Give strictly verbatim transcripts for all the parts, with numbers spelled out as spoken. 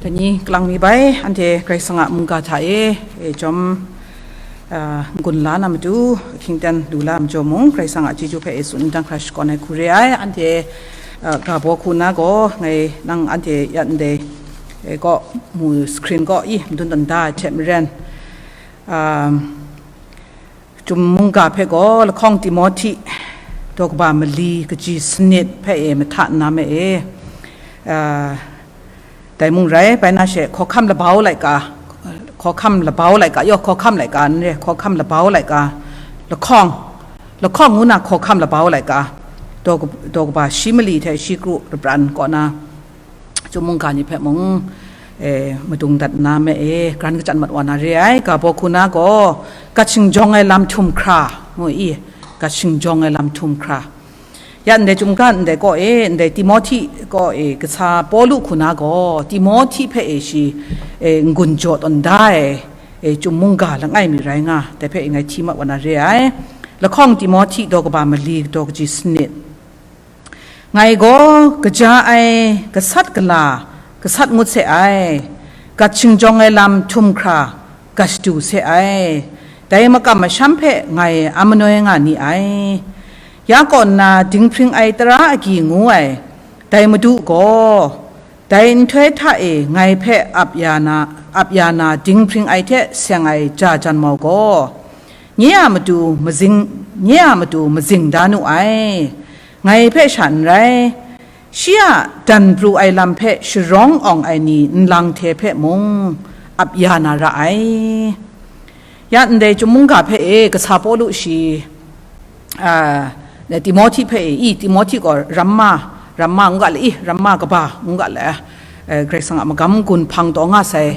Dai ni kalang mi bai, anhte Karai Kasang a mungga hta e, e, jawm, a, n-gun la na matu, ahkying aten lu la ai majaw mung, Karai Kasang a chyeju hpe e tsun n dang hkra shakawn ai hku re ai, anhte, a, ga baw hku na gaw, ngai nang anhte ya ndai, e, kaw, mu screen kaw, i, madun tawn da ai hte maren, a, Chyum mungga hpe gaw lahkawng Timohti daw kaba mali kaji sanit hpe e mahta nna me e, a, dai mung rai, bai na she hkawhkam labau laika, hkawhkam labau laika, yaw, hkawhkam laika n re, hkawhkam labau laika, lahkawng, lahkawng ngu na hkawhkam labau laika, daw kab-, daw kaba shi mali hte shi kru lapran kaw na, Chyum mungga ni hpe mung, e, madung dat nna me e, gran kachyan mat wa na re ai, ga baw hku na gaw, gat shingjawng ai lam htum hkra, ngu i, gat shingjawng ai lam htum hkra. Ya ndai chyum ga ndai kaw e, ndai Timohti kaw e, kasa Pawlu hku na gaw, Timohti hpe e shi, e, n-gun jaw tawn da ai, e, chyum mungga langai mi rai nga, dai hpe e ngai hti mat wa na re ai. Lahkawng Timohti daw kaba mali daw kaji sanit. Ngai gaw kaja ai gasat gala gasat ngut se ai, gat shingjawng ai lam htum hkra gat shadu se ai, dai makam masham hpe ngai a manoi nga ni ai. Ya kaw nna dinghpring ai tara agyi ngu ai, dai Madu gaw, dai nhtoi hta e ngai hpe ap ya na, ap ya na dinghpring ai hte seng ai ja jan mau gaw, nye a matu mazing, nye a matu mazing da nu ai. Ngai hpe sha n rai, shi a dan pru ai lam hpe sharawng awng ai ni nlang hte hpe mung ap ya na ra ai. Ya ndai chyum mungga hpe e, kasa Pawlu shi, a, Timohti hpe e, i, Timohti gaw ramma, ramma ngu ga le, i, ramma kaba ngu ga le, e, Karai Kasang a magam gun hpang taw nga sai,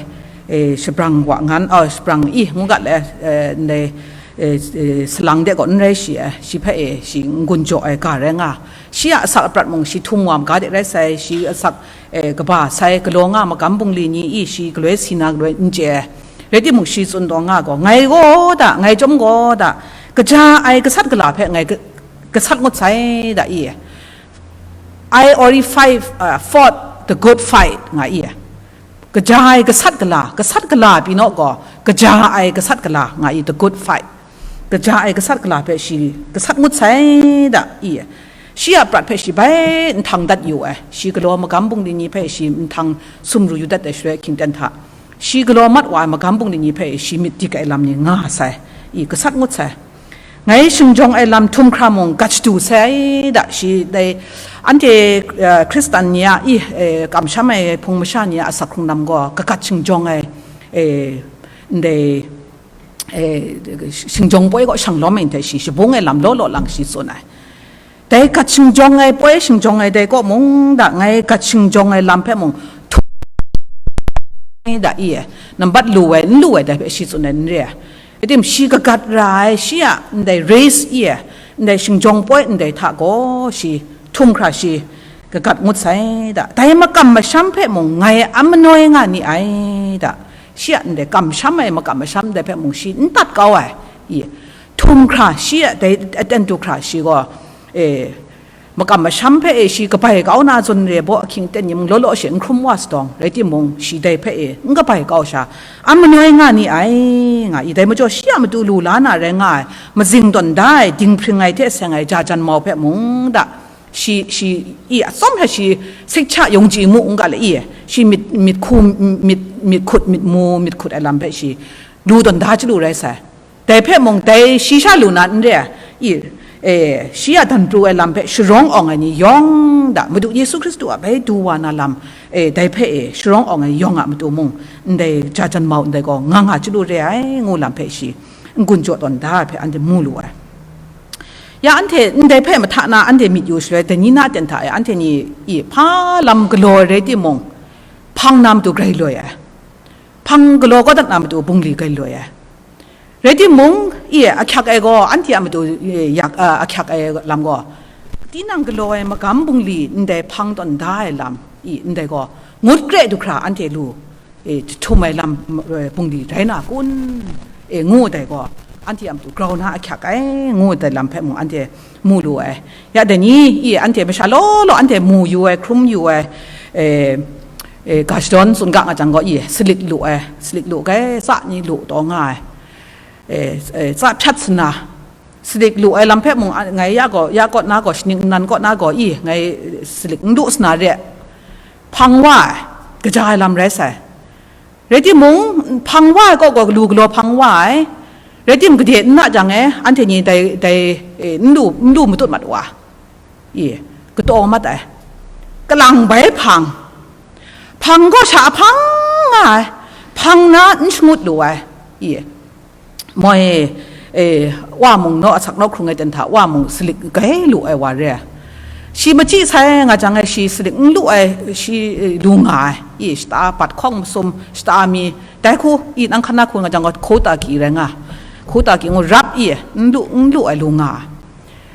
e, shabrang wa ngan, a, shabrang i ngu ga le, e, ndai, e, e, salang de gaw n rai shi, e, shi hpe e, shi n-gun jaw ai ga rai nga. Shi a asak aprat mung shi htum wa maga de rai sai, shi asak, e, kaba sai galaw nga magam bungli ni i shi galoi si na galoi n chye ai. Rai timung, shi tsun taw nga gaw, ngai gaw da, ngai chyawm gaw da, kaja ai gasat gala hpe ngai ga-, gasat ngut sai da i. I already fight, uh, fought the good fight, nga i. Kaja ai gasat gala, gasat gala pyi naw gaw, kaja ai gasat gala, nga i, the good fight. Kaja ai gasat gala hpe shi gasat ngut sai da i. Shi a prat hpe shi bai nhtang dat yu ai, shi galaw magam bungli ni hpe shi nhtang sumru yu dat ai shaloi hkying ten hta, shi galaw mat wa ai magam bungli ni hpe shi myit dik ai lam ni nga sai, i gasat ngut sai. Ngai shingjawng ai lam htum hkra mung gat shadu sai da, shi dai anhte, eh, Hkristan ni a, i, eh, kamsham ai hpung masha ni a asak hkrung lam gaw kagat shingjawng ai, eh, ndai, eh, shingjawng poi kaw shang lawm ai hte shi shabung ai lam law law lang shi tsun ai. Dai gat shingjawng ai, poi shingjawng ai dai kaw mung da, ngai gat shingjawng ai lam hpe mung htum da i, nambat lu ai, n lu ai dai hpe shi tsun ai n re ai. Rai tim, shi kagat ra ai, shi a ndai race i ai, ndai shingjawng poi ndai hta gaw shi htum hkra shi kagat ngut sai da. Dai makam masham hpe mung ngai a manoi nga ni ai da. Shi a ndai kamsham ai makam masham dai hpe mung shi n tat kau ai. I, htum hkra shi a dai aten du hkra shi gaw, e, makam masham hpe e shi kabai kau na zawn re baw ahkying ten ni mung law law she n hkrum wa sadawng, rai timung, shi dai hpe e n kabai kau sha, a manoi nga ni ai, nga i. Dai majaw shi a matu lu la na rai nga ai, mazing tawn da ai, dinghpring ai hte seng ai ja jan mau hpe mung da, shi, shi, i, atsawm hpe shi sikcha yawng chyi mu n ga le i, shi myit, myit hku, myit, myit hkut, myit mu, myit hkut ai lam hpe shi lu tawn da chyalu rai sai. Dai hpe mung, dai shi sha lu na n re ai, i, e, shi a dan pru ai lam hpe sharawng awng ai ni yawng da, Madu Yesu Hkristu a bai du wa na lam, e, dai hpe e sharawng awng ai yawng a matu mung, ndai ja jan mau ndai gaw nga nga chyalu re ai, ngu lam hpe shi n-gun jaw tawn da ai hpe anhte mu lu ai. Ya anhte ndai hpe mahta na anhte myit yu shaloi, dai ni na ten hta e anhte ni i hpa lam galaw ai rai timung, hpang na matu grai loi ai, hpang galaw kau dat na matu bungli grai loi ai. Rai timung, i, ahkyak ai gaw, anhte a matu, i, yak, a, ahkyak ai lam gaw, tinang galaw ai magam bungli ndai hpang tawn da ai lam, i, ndai gaw, ngut kre du hkra anhte lu, e, jahtum ai lam, e, bungli rai na kun, e, ngu dai gaw, anhte a matu grau na ahkyak ai, ngu dai lam hpe mung anhte mu lu ai. Ya dai ni, i, anhte masha law law anhte mu yu ai, hkrum yu ai, e, E, ga shadawn tsun ga nga jang gaw, i, salik lu ai, salik lu ai, tsa ni lu taw nga ai. E, e, tsa hpyat sana, salik lu ai lam hpe mung, a, ngai ya gaw, ya kaw na gaw, shaning nnan kaw na gaw, i, ngai salik n lu sana re, hpang wa ai, kaja ai lam rai sai. Rai timung, hpang wa ai kaw gaw, galu galaw hpang wa ai. Rai tim, gade n na jang e, anhte ni dai, dai, e, n lu, n lu matut mat wa. I, kataw mat ai. Kalang bai hpang. Hpang gaw sha hpang nga ai. Hpang na n shangut lu ai. I, moi, e, wa mung naw asak naw hkrung ai ten hta, wa mung salik gai lu ai wa re. Shi machyi sai nga jang e, shi salik n lu ai, shi, e, lu nga ai. I, shata bat hkawng masum, shata mi, dai hku, i, nang hkan na hku nga jang gaw, kota ki rai nga. Kota ki ngu rap i, n lu, n lu ai lu nga ai.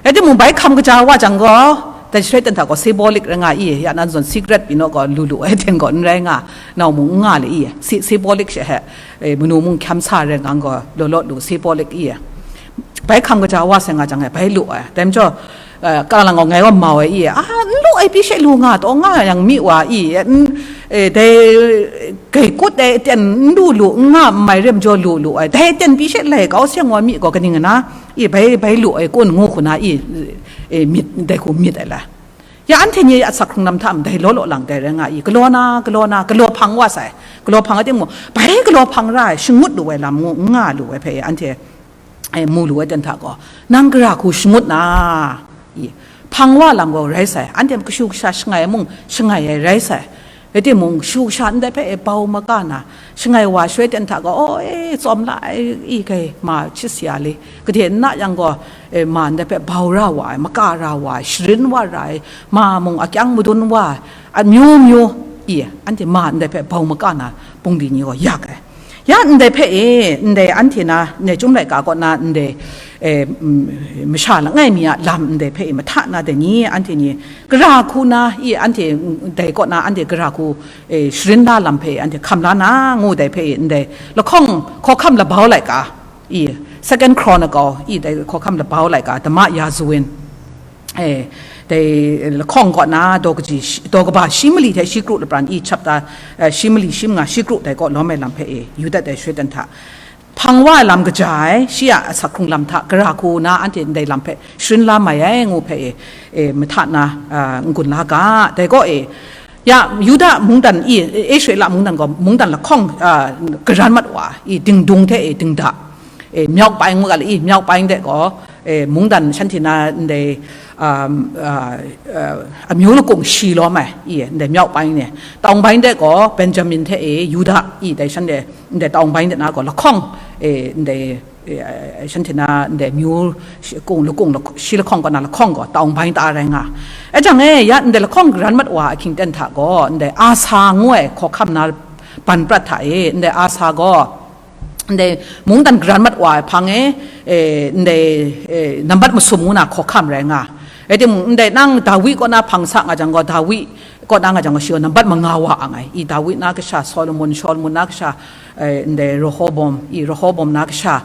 Rai timung, bai hkam kaja wa jang gaw, dai shaloi ten hta gaw symbolic rai nga i, ya nan zawn secret pyi naw gaw, lu lu ai ten gaw n rai nga, nau mung n nga le i, si-, symbolic she he, e, manu mung hkyam sa rai nga gaw, law law lu symbolic i. Bai hkam kaja wa sai nga jang e, bai lu ai. Dai majaw, e, kalang gaw ngai gaw mau ai i, a, n lu ai pyi she lu nga, taw nga yang mi wa i, n, e, dai, gai kut ai aten n lu lu, n nga n mai re majaw lu lu ai, dai aten pyi she lai kau seng wa mi gaw kaning na, i bai, bai lu ai kun ngu hku na i, e, myit, dai hku myit ai la. Ya anhte ni asak hkrung lam hta ndai law law lang dai rai nga i, galaw na, galaw na, galaw hpang wa sai, galaw hpang ai timung, bai galaw hpang ra ai, shangut lu ai lam ngu, n nga lu ai hpe anhte, e, mu lu ai ten hta gaw, nang gara hku shangut na, i, hpang wa lam gaw rai sai, anhte kashu kasha shangai mung shangai ai rai sai. Rai timung, shu sha ndai hpe e bau maka na, shangai wa shaloi ten hta gaw, o, e, tsawm la ai, i, kai, ma, hpyi sa ya le, gade n na yang gaw, e, ma ndai hpe bau ra wa ai, maka ra wa ai, sharin wa ra ai, ma mung akyang madun wa ai, amyu myu, i, anhte ma ndai hpe bau maka na, bungli ni gaw yak ai. Ya ndai hpe e, ndai anhte na, ndai Chyum laika kaw na, ndai, e, mm, masha langai mi a lam ndai hpe e, mahta na dai ni, anhte ni, gara hku na, i, anhte, mm, dai kaw na, anhte gara hku, e, sharin la lam hpe e, anhte hkam la na, ngu dai hpe e, ndai lahkawng hkawhkam labau laika, i, Second Chronicle, i, dai hkawhkam labau laika, Dama Ya Zawin. E, dai lahkawng kaw na, daw kaji shi, daw kaba shi mali hte shi kru lapran i chapter, e, shi mali shi manga shi kru dai kaw lawm ai lam hpe e, yu dat ai shaloi ten hta, hpang wa ai lam kaja ai, shi a asak hkrung lam hta, gara hku na anhte ndai lam hpe sharin la mai ai ngu hpe e, e, mahta na, a, n-gun la ga. Dai kaw e, ya, Yuda mungdan i, Israela mungdan gaw, mungdan lahkawng, a, garan mat wa i, dingdung hte e, dingda. E, မြောက်ပိုင်း ngu ga le i, မြောက်ပိုင်း de gaw, e, mungdan shanhte na ndai, um, uh, uh, amyu lakung shi lawm ai, i, ndai မြောက်ပိုင်း ni, တောင်ပိုင်း de gaw, Benjamin hte e, Yuda, i, dai shanhte, ndai တောင်ပိုင်း de na gaw, lahkawng, e, ndai, e, shanhte na ndai myu shi-, kung, lakung, lak-, shi lahkawng kaw na lahkawng gaw, တောင်ပိုင်း ta rai nga. E jang e, ya, ndai lahkawng garan mat wa ahkying ten hta gaw, ndai Asa ngu ai hkawhkam na ban prat hta e, ndai Asa gaw, ndai mungdan garan mat wa ai hpang e, e, ndai, e, nambat masum ngu na hkawhkam rai nga. Rai timung, ndai nang Dawi kaw na hpang sa nga jang gaw, Dawi kaw na nga jang gaw, shi gaw nambat manga wa ang ai. I Dawi na kasha Solomon, Solomon na kasha, e, ndai Rehobom, i Rehobom na kasha,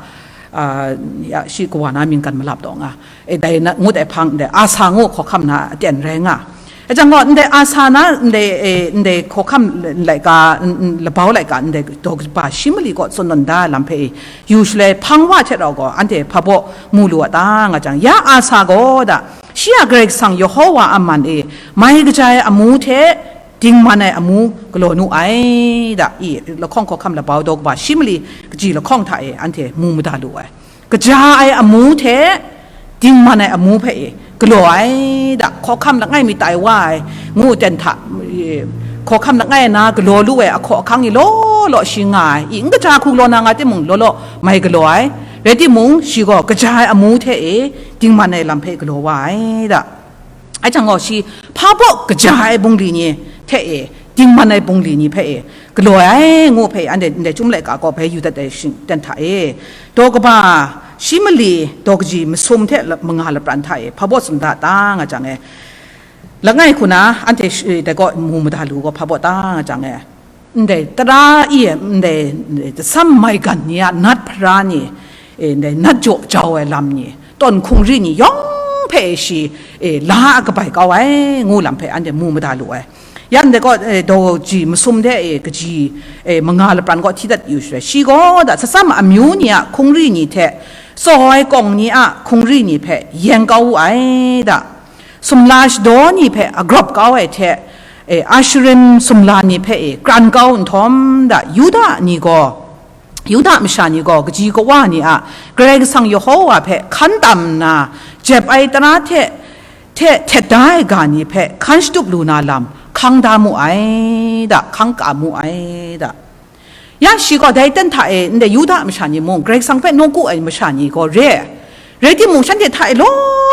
a, ya, shi kawa na mying kan malap taw nga. E, dai na, ngut ai hpang, ndai Asa ngu hkawhkam na aten rai nga. E jang gaw, ndai Asa na, ndai, e, ndai hkawhkam laika, n-, n-, labau laika, ndai daw kaba shi mali kaw tsun nawn da ai lam hpe e, yu shaloi hpang wa hte rau gaw, anhte hpa baw mu lu a ta nga jang, ya Asa gaw da, shi a Karai Kasang Yehova a man e, mai kaja ai amu hte, dingman ai amu galaw nu ai da, i lahkawng hkawhkam labau daw kaba shi mali kaji lahkawng hta e, anhte mu mada lu ai. Kaja ai amu hte dingman ai amu hpe e galaw ai da, hkawhkam langai mi tai wa ai, ngu ten hta, e, hkawhkam langai na galaw lu ai ahkaw ahkang ni law law shi nga ai, i n kaja hku galaw na nga timung, law law mai galaw ai, rai timung, shi gaw kaja ai amu hte e dingman ai lam hpe galaw wa ai da. Ai jang gaw, shi hpa baw kaja ai bungli ni hte e, dingman ai bungli ni hpe e, galaw ai ngu hpe, anhte ndai Chyum laika gaw bai yu dat ai shing ten hta e, daw kaba shi mali daw kaji masum hte la-, manga lapran hta e, hpa baw tsun da ta nga jang e, langai hku na anhte sh-, dai gaw mu mada lu gaw hpa baw ta nga jang e, ndai tara i, ndai, ndai tasam maigan ni a nat hpara ni, e, ndai nat jaw jau ai lam ni, tawn hkungri ni yawng hpe shi, e, la a kabai kau ai, ngu lam hpe anhte mu mada lu ai. Ya ndai gaw, eh, daw ji masum de, eh, kaji, eh, manga lapran gaw hti dat yu shaloi, shi gaw da satsam amyu ni a hkungri ni hte tsaw ai kawng ni a hkungri ni hpe yen kau wu ai da. Sumla shadaw ni hpe agrawp kau ai hte, eh, Asherim sumla ni hpe, eh, kran kau nhtawm da, Yuda ni gaw, Yuda masha ni gaw kaji kawa ni a Karai Kasang Yehova hpe hkan tam nna, jep ai tara hte, hte htet da ai ga ni hpe hkan shatup lu na lam hkang da mu ai da, hkang ka mu ai da. Ya shi gaw dai ten hta e ndai Yuda masha ni mung, Karai Kasang hpe nawku ai masha ni gaw re ai. Rai timung, shanhte hta e law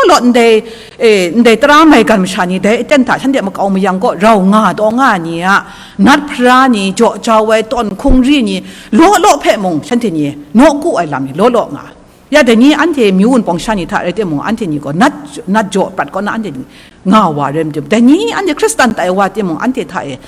law ndai, e, ndai tara maigan masha ni dai aten hta shanhte makau mayang kaw rau nga taw nga ai ni a, nat hpara ni, jaw jau ai tawn hkungri ni, law law hpe mung shanhte ni nawku ai lam ni law law nga. Ya dai ni anhte myu wunpawng sha ni hta rai timung, anhte ni gaw nat, nat jaw prat kaw na anhte ni nga wa rai madim, dai ni anhte Hkristan tai wa timung, anhte hta e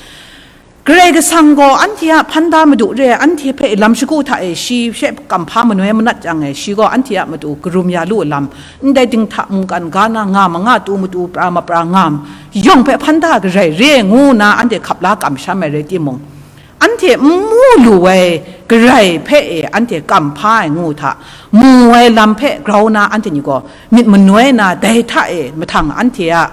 Karai Kasang gaw anhte a hpan da madu re ai, anhte hpe lam shagu hta e shi she kamhpa manoi manat jang e, shi gaw anhte a matu karum ya lu ai lam, ndai dinghta mungkan ga na nga ma nga, tu matu pra ma pra nga, yawng hpe hpan da garai re ai ngu nna anhte hkap la kamsham ai rai timung, anhte n mu lu ai garai hpe e anhte kamhpa ai ngu hta, mu ai lam hpe grau na anhte ni gaw myit manoi na, dai hta e mahtang anhte a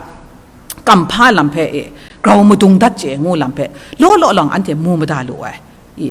kamhpa lam hpe e grau madung dat chye ngu lam hpe law law lang anhte mu mada lu ai. I,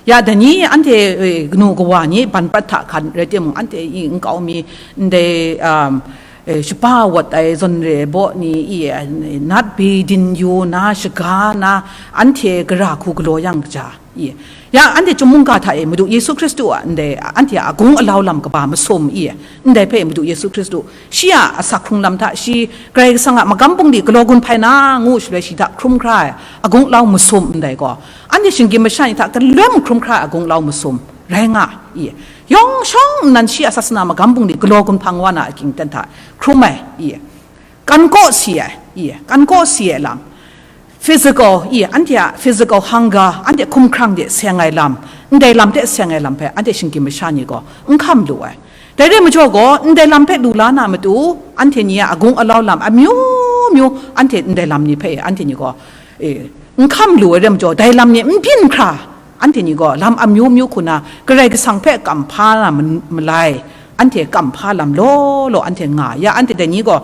ya dai ni anhte, e, kanu kawa ni ban prat hta hkan rai timung, anhte i nkau mi ndai, um, e, shapa wat ai zawn re baw ni i, e, nat bidin yu na, shaga na, anhte gara hku galaw yang kaja. I, ya anhte chyum mungga hta e Madu Yesu Hkristu a ndai anhte a agung alau lam kaba masum i, ndai hpe Madu Yesu Hkristu shi a asak hkrung lam hta, shi Karai Kasang a magam bungli galaw gun hpai na ngu shaloi, shi hta hkrum hkra ai agung alau masum ndai gaw, anhte shinggyim masha ni hta kalem hkrum hkra ai agung alau masum rai nga i, yawng shawng nnan shi a sasana magam bungli galaw gun hpang wa na a ging ten hta hkrum ai i, kan kaw si ai i, kan kaw si ai lam, physical i, anhte a physical hunger, anhte hkumhkrang de seng ai lam, ndai lam de seng ai lam hpe anhte shinggyim masha ni gaw n hkam lu ai. Dai re majaw gaw, ndai lam hpe lu la na matu, anhte ni a agung alau lam amyu myu, anhte ndai lam ni hpe anhte ni gaw, e, n hkam lu ai re majaw, dai lam ni n byin hkra, anhte ni gaw lam amyu myu hku na Karai Kasang hpe kamhpa na ma-, malai, anhte kamhpa lam law law anhte nga ya, anhte dai ni gaw,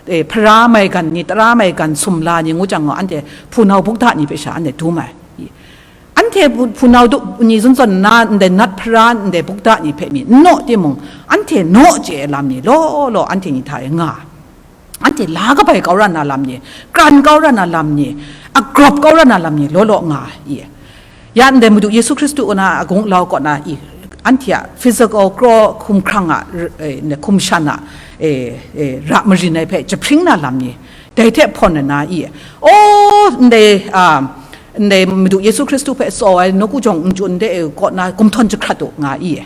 e, hpara maigan ni, tara maigan sumla ni ngu jang gaw, anhte hpunau bukda ni hpe sha anhte dum ai. Anhte hpu-, hpunau du-, ni zawn zawn nna, ndai nat hpara, ndai bukda ni hpe mi n naw timung, anhte naw chye ai lam ni law law anhte ni hta e nga. Anhte la kabai kau ra na lam ni, kran kau ra na lam ni, agrawp kau ra na lam ni law law nga i. Ya ndai Madu Yesu Hkristu kaw na agung alau kaw na i, anhte a physical kraw hkumhkrang a, r-, e, ne, hkum shan a, e, e, ra marin ai hpe jahpring na lam ni, dai hte hpawn na i, o, ndai, a, ndai Madu Yesu Hkristu hpe tsaw ai nawku jawng n-, n-, de, e, kaw na gumhtawn jahkrat u nga i.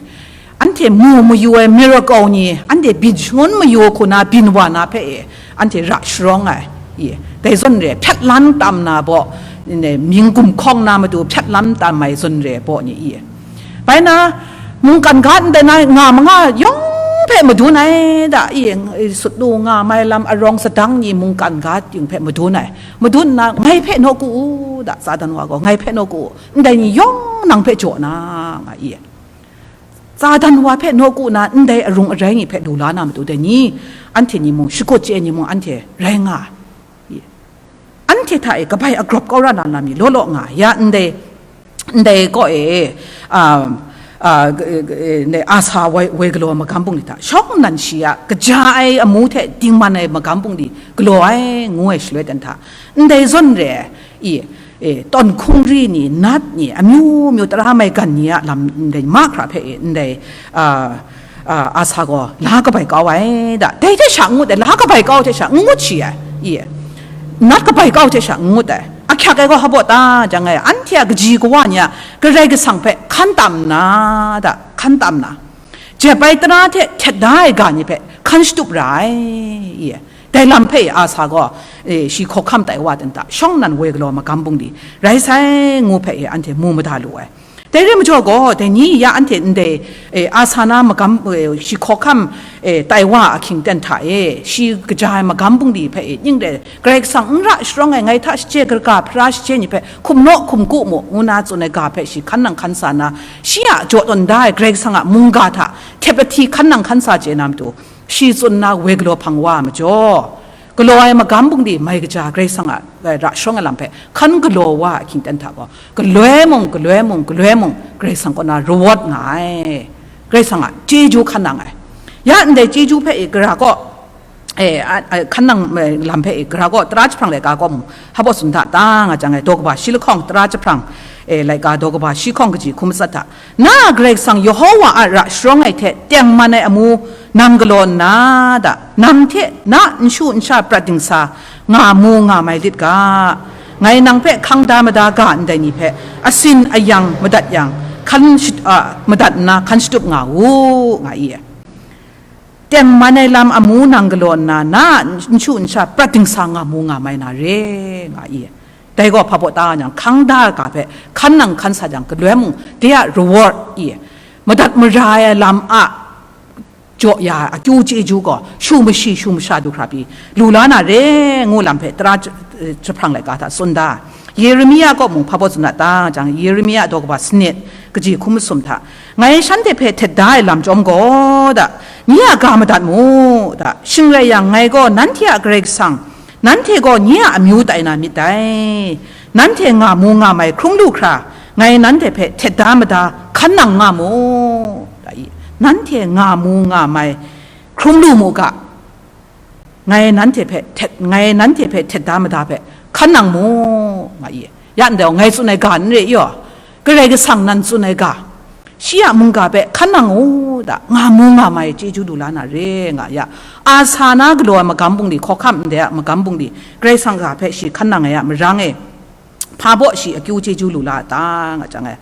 Anhte mu mayu ai miracle ni, anhte byin shangun mayu hku na byin wa na hpe e, anhte ra sharawng ai i. Dai zawn re, hpyat lam tam na baw, ne, mying gumhkawng na matu hpyat lam tam ai zawn re baw ni i. Bai na, mungkan ga ndai na nga ma nga yawng hpe madun ai da i, sut lu nga mai lam arawng sadang ni mungkan ga ting hpe madun ai. Madun nna, ngai hpe nawku u da, Satan wa gaw, ngai hpe nawku u, ndai ni yawng nang hpe jaw na, nga i. Satan wa hpe nawku na ndai arung arai ni hpe lu la na matu dai ni, anhte ni mung, shakut chye ni mung, anhte rai nga ai. Anhte hta e kabai agrawp kau ra na lam ni law law nga ai. Ya ndai, ndai kaw e, um, a, g-, g-, ndai Asa woi, woi galaw magam bungli hta, shawng nnan shi a kaja ai amu hte dingman ai magam bungli galaw ai, ngu ai shaloi dan hta, ndai zawn re ai, i, e, tawn hkungri ni, nat ni, amyu myu tara maigan ni a lam ndai mahkra hpe e, ndai, a, a, Asa gaw la kabai kau ai da. Dai hte sha n ngut ai, la kabai kau hte sha n ngut shi ai, i, nat kabai kau hte sha n ngut ai. Ahkyak ai gaw hpa baw ta jang ai, anhte a kaji kawa ni a Karai Kasang hpe hkan tam nna da, hkan tam nna, jep ai tara hte htet da ai ga ni hpe hkan shatup ra ai, i. Dai lam hpe e Asa gaw, e, shi hkawhkam tai wa ten hta, shawng nnan woi galaw magam bungli rai sai ngu hpe e anhte mu mada lu ai. Dai rai majaw gaw, dai ni ya anhte ndai, e, Asa na magam, e, shi hkawhkam, e, tai wa ahkying ten hta e, shi kaja ai magam bungli hpe e, ning rai, Karai Kasang n ra sharawng ai, ngai hta shachye, kaga hpara shachye ni hpe hkum naw hkum ku mu, ngu na tsun ai ga hpe shi hkan nang hkan sa na, shi a jaw tawn da ai Karai Kasang a mungga hta htep lahti hkan nang hkan sa chye na matu, shi tsun na woi galaw hpang wa ai majaw, galaw ai magam bungli mai kaja Karai Kasang a, e, ra sharawng ai lam hpe hkan galaw wa ai ahkying ten hta gaw, galoi mung, galoi mung, galoi mung, Karai Kasang kaw na reward nga ai. Karai Kasang a chyeju hkan nang ai. Ya ndai chyeju hpe e, gara gaw, e, a, a, hkan nang, e, lam hpe e, gara gaw, tara jahprang laika gaw mung, hpa baw tsun hta ta nga jang e, daw kaba shi lahkawng, tara jahprang, e, laika daw kaba shi hkawng kaji hkum matsat hta, na a Karai Kasang Yehowa a ra sharawng ai hte tengman ai amu nang galaw nna da, nang hte na a nshu nsha prat dingsa nga mu nga mai lit ga. Ngai nang hpe hkang da mada ga ndai ni hpe asin ayang madat yang, hkan shut-, a, madat nna hkan shatup nga u, nga i. Tengman ai lam amu nang galaw nna, na a nshu nsha prat dingsa nga mu nga mai na re, nga i. Dai gaw hpa baw ta nga jang, hkang da ai ga hpe hkan nang hkan sa jang, galoi mung de a reward i, madat mara ai lam a jaw ya ai akyu chyeju gaw, shu mashi shu masha du hkra pyi lu la na re, ngu lam hpe tara j-, jahprang laika hta tsun da. Yeremia kaw mung hpa baw tsun na ta jang, Yeremia daw kaba sanit, kaji hkum masum hta, ngai shanhte hpe htet da ai lam chyawm gaw da, nye a ga madat mu da, shing rai yang, ngai gaw nanhte a Karai Kasang, nanhte gaw nye a amyu tai na myit dai. Nanhte nga mu nga mai hkrum lu hkra, ngai nanhte hpe htet da mada hkan nang nga mu, da i. Nanhte nga mu nga mai hkrum lu mu ga, ngai nanhte hpe htet, ngai nanhte hpe htet da mada hpe hkan nang mu, nga i. Ya ndai gaw, ngai tsun ai ga n re i yaw, Karai Kasang nan tsun ai ga, shi a mungga hpe hkan nang u da, nga mu nga mai chyeju lu la na re, nga ya. Asa na galaw ai magam bungli, hkawhkam ndai a magam bungli, Karai Kasang ga hpe shi hkan nang ai a marang e, hpa baw shi akyu chyeju lu la a ta, nga jang e,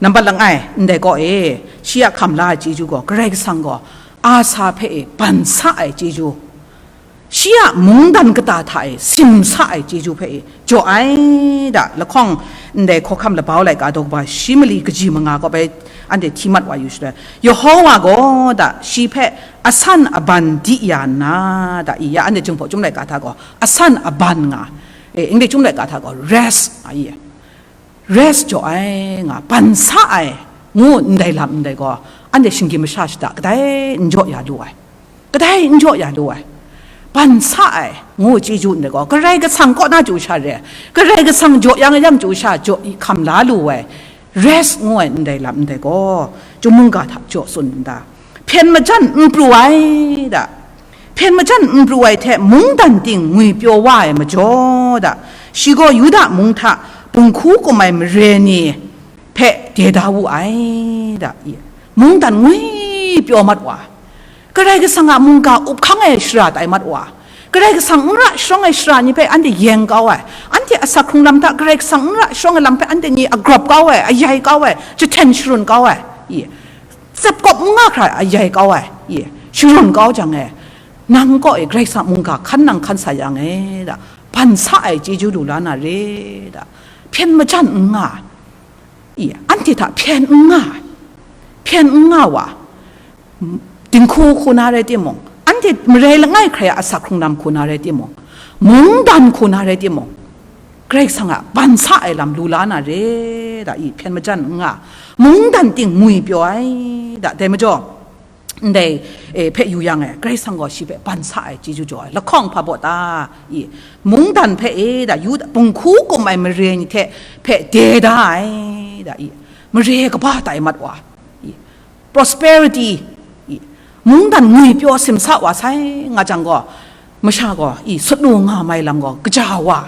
nambat langai, ndai kaw e, shi a hkam la ai chyeju gaw, Karai Kasang gaw Asa hpe e ban sa ai chyeju, shi a mungdan kata hta e simsa ai chyeju hpe e jaw ai da, lahkawng ndai hkawhkam labau laika daw kaba shi mali kaji manga kaw bai anhte hti mat wa yu shaloi, Yehowa gaw da shi hpe asan aban di ya nna da i, ya anhte Jinghpaw Chyum laika hta gaw asan aban nga, e, English Chyum laika hta gaw rest nga i, rest jaw ai nga, ban sa ai ngu ndai lam ndai gaw, anhte shinggyim masha shada kadai n jaw ya lu ai. Kadai n jaw ya lu ai. Ban sa ai ngu chyeju ndai gaw, Karai Kasang kaw na chyu sha re ai. Karai Kasang jaw yang yang chyu sha jaw hkam la lu ai. Rest ngu ai ndai lam ndai gaw, Chyum mungga hta jaw tsun nda, hpyen majan n pru ai da. Hpyen majan n pru ai hte mungdan ting ngwipyaw wa ai majaw da, shi gaw Yuda mung hta bunghku kum ai mare ni hpe de da wu ai da, i, mungdan ngwipyaw mat wa, Karai Kasang a mungga up hkang ai shara tai mat wa, Karai Kasang n ra sharawng ai shara ni hpe anhte yeng kau ai, anhte asak hkrung lam hta Karai Kasang n ra sharawng ai lam hpe anhte ni agrawp kau ai, ayai kau ai, jahten sharun kau ai, i, tsep kawp n nga hkra ayai kau ai, i, sharun kau jang e, nang kaw e Karai Kasang mungga hkan nang hkan sa yang e da, ban sa ai chyeju lu la na re da, hpyen majan n nga, i, anhte hta hpyen n nga, hpyen n nga wa, dinghku hku na rai timung, anhte marai langai hkrai a asak hkrung lam hku na rai timung, mungdan hku na rai timung, Karai Kasang a ban sa ai lam lu la na re da, i, hpyen majan n nga, mungdan ting ngwipyaw ai da, dai majaw, ndai, e, hpe yu yang e, Karai Kasang gaw shi hpe ban sa ai chyeju jaw ai, lahkawng hpa baw ta, i, mungdan hpe e da, Yuda, bunghku kum ai mare ni hte hpe de da ai da, i, mare kaba tai mat wa, i, prosperity, i, mungdan ngwipyaw simsa wa sai nga jang gaw, masha gaw, i, sut lu nga mai lam gaw kaja wa,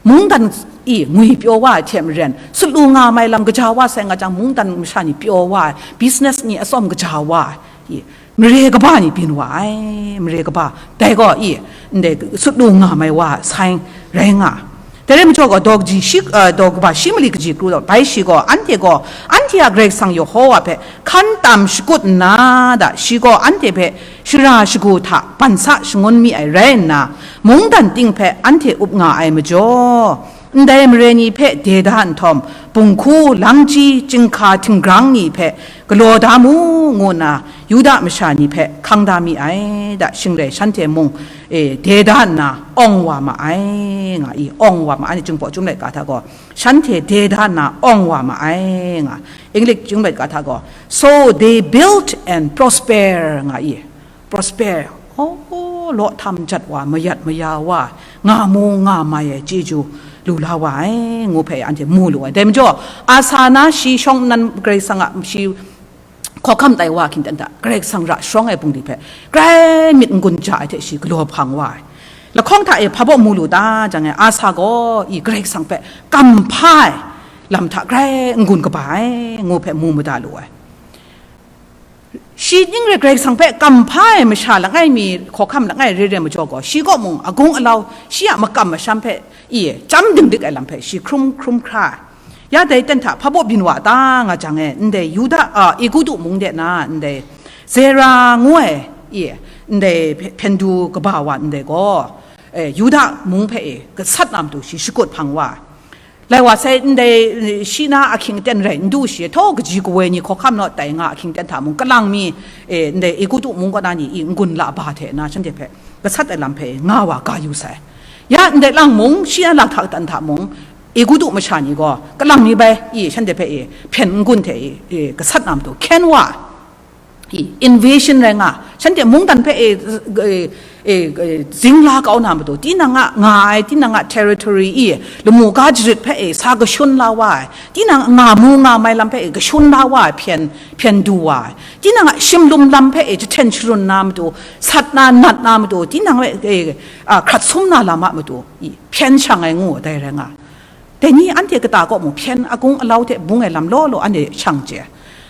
mungdan, i, ngwipyaw wa ai hte maren, sut lu nga mai lam kaja wa sai nga jang, mungdan masha ni pyaw wa ai, business ni atsawm kaja wa ai, i, mare kaba ni byin wa ai, mare kaba, dai gaw, i, ndai sut lu nga mai wa ai sign rai nga. Dai rai majaw gaw, daw kaji shi, eh, daw kaba shi mali kaji kru, bai shi gaw, anhte gaw, anhte a Karai Kasang Yehowa hpe hkan tam shakut nna da, shi gaw anhte hpe shara shagu hta ban sa shangun mi ai rai nna, mungdan ting hpe anhte up nga ai majaw, Ndai mare ni hpe de da nhtawm, bunghku, langchyi, chyinghka, htinggrang ni hpe galaw da mu, ngu nna Yuda masha ni hpe hkang da mi ai, da shing rai shanhte mung, e, de da nna awng wa ma ai, nga i, awng wa ma ai, chyingbaw chyum laika hta gaw, shanhte de da nna awng wa ma ai, nga, English chyum laika hta gaw, so they built and prosper, nga i, prosper, oh, law htam jat wa, mayat maya wa, nga mu nga mai ai chyeju lu la wa ai, ngu hpe anhte mu lu ai. Dai majaw, Asa na shi shawng nnan Karai Kasang a shi hkawhkam tai wa hkying ten hta, Karai Kasang ra sharawng ai bungli hpe, grai myit n-gun ja ai hte shi galaw hpang wa ai. Lahkawng hta e hpa baw mu lu ta jang e, Asa gaw i Karai Kasang hpe kam hpa ai lam hta grai n-gun kaba ai, ngu hpe mu mada lu ai. Shi ning re Karai Kasang hpe kam hpa ai masha langai mi hkawhkam langai re re majaw gaw, shi kaw mung agung alau, shi a makam masham hpe i chyam dinglik ai lam hpe shi hkrum hkrum hkra ai. Ya dai ten hta hpa baw byin wa ta nga jang e, ndai Yuda, a, Egutu mung de na, ndai Zera ngu ai, i, ndai hpyen du kaba wa ndai gaw, e, Yuda mung hpe e gasat na matu shi shakut hpang wa ai. Lai wa sai, ndai, e, shi na ahkying aten rai n du shi, htaw kaji kawoi ni hkawhkam naw tai nga ahkying aten hta mung, kalang mi, e, ndai Egutu mung kaw na ni i n-gun la ba hte na shanhte hpe gasat ai lam hpe nga wa ga yu sai. Ya ndai lang mung, shi a lang hta katan hta mung, Egutu masha ni gaw kalang mi bai i shanhte hpe i hpyen n-gun hte i, i gasat na matu hkyen wa ai. I, invasion rai nga, shanhte mungdan hpe e, e, e, e, zingla kau na matu, tinang a nga ai, tinang a territory i, lamu ga jarit hpe e, sa kashun la wa ai, tinang nga mu nga mai lam hpe e, kashun la wa ai, hpyen, hpyen du wa ai, tinang a shimlum lam hpe e, jahten sharun na matu, sat na, nat na matu, tinang hpe e, a, hkrat sum na lam a matu, i, hpyen shang ai ngu, dai rai nga. Dai ni anhte kata kaw mung hpyen agung alau hte bung ai lam law law anhte shang chye ai.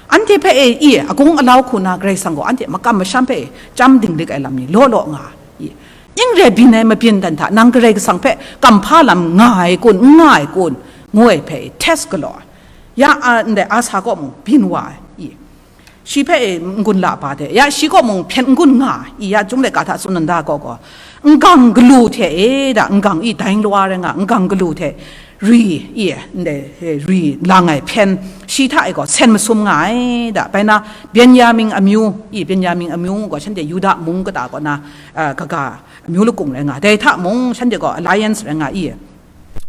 Anhte hpe e i agung alau hku na Karai Kasang gaw anhte makam masham hpe e chyam dinglik ai lam ni law law nga ai. Ning re byin ai mabyin dan hta nang Karai Kasang hpe kam hpa lam nga ai kun, n nga ai kun, ngu ai hpe e test galaw ai. Ya a, ndai Asa kaw mung byin wa ai. I. Shi hpe e n-gun la ba hte, ya shi kaw mung hpyen n-gun nga, i ya Chyum Laika hta tsun nna gaw gaw, n-gang galu hte e da, n-gang i dai n-lawa rai nga, n-gang galu hte ri, i, ndai, e, ri lang ai hpyen, shi hta e gaw sen masum nga ai da, bai na, Benyamin amyu, i, Benyamin amyu gaw shanhte Yuda mung kata kaw na, a, kaga amyu lakung rai nga, dai hta mung shanhte gaw alliance rai nga, i,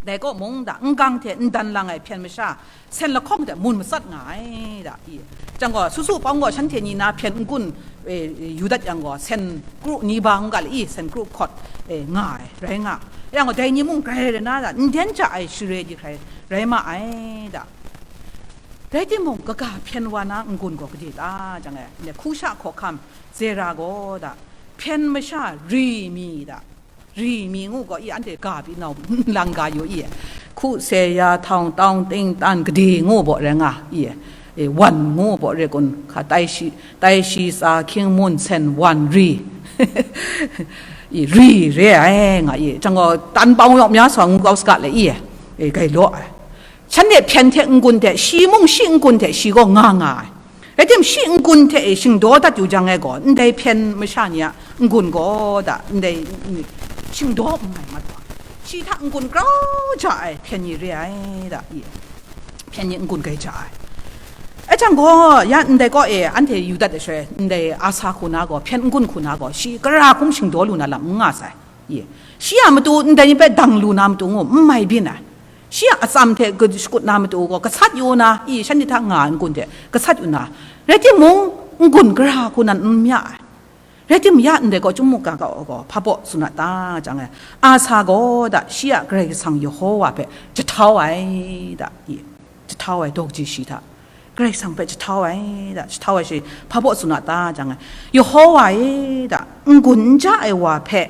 dai kaw mung da, n-gang hte n dan lang ai hpyen masha, sen lahkawng hte mun matsat nga ai da, i. Jang gaw, su su pawng gaw shanhte ni na hpyen n-gun, e, yu dat yang gaw, sen kru ni ba n ga le i, sen kru hkawt, e, nga ai, rai nga. Yang gaw, dai ni mung grai rai na da, nden ja ai share di hkrai rai ma ai da. Rai timung, kaga hpyen wa na n-gun gaw gade ta jang e, ne, Hkusha hkawhkam, Zera gaw da, hpyen masha ri mi da, ri mi ngu gaw i, anhte ga pyi nau lang ga yu i, hku se ya htawng tawng ting tan gade ngu baw rai nga i, e, wan ngu baw rai kun hka tai shi, tai shi tsa hkying mun sen wan ri, i, ri re ai nga i, jang gaw tan bau yawk mya sa ngu kau saga le i, e, gai law ai. Shanhte hpyen hte n-gun hte, shi mung shi n-gun hte shi gaw nga nga ai. Rai tim, shi n-gun hte e shingdaw dat yu jang e gaw, ndai hpyen masha ni a n-gun gaw da, ndai, mm, shingdaw n mai mat wa. Shi hta n-gun grau ja ai hpyen ni re ai da, i. Hpyen ni n-gun gai ja ai. E jang gaw, ya ndai kaw e, anhte yu dat ai shaloi, ndai Asa hku na gaw, hpyen n-gun hku na gaw, shi gara hkum shingdaw lu na lam n nga sai. I. Shi a matu ndai ni hpe dang lu na matu ngu, n mai byin ai. Shi a atsam hte shakut na matu gaw, gasat yu na, i, shanhte hta nga ai n-gun hte gasat yu na, rai timung, n-gun gara hku nan n ya ai. Rai tim, ya ndai gaw Chyum Laika gaw, gaw hpa baw tsun a ta jang e, Asa gaw da, shi a Karai Kasang Yehowa hpe jahtau ai da, i, jahtau ai daw kaji shi hta, Karai Kasang hpe jahtau ai da, jahtau ai shi hpa baw tsun a ta jang e, Yehowa e da, n-gun n ja ai wa hpe,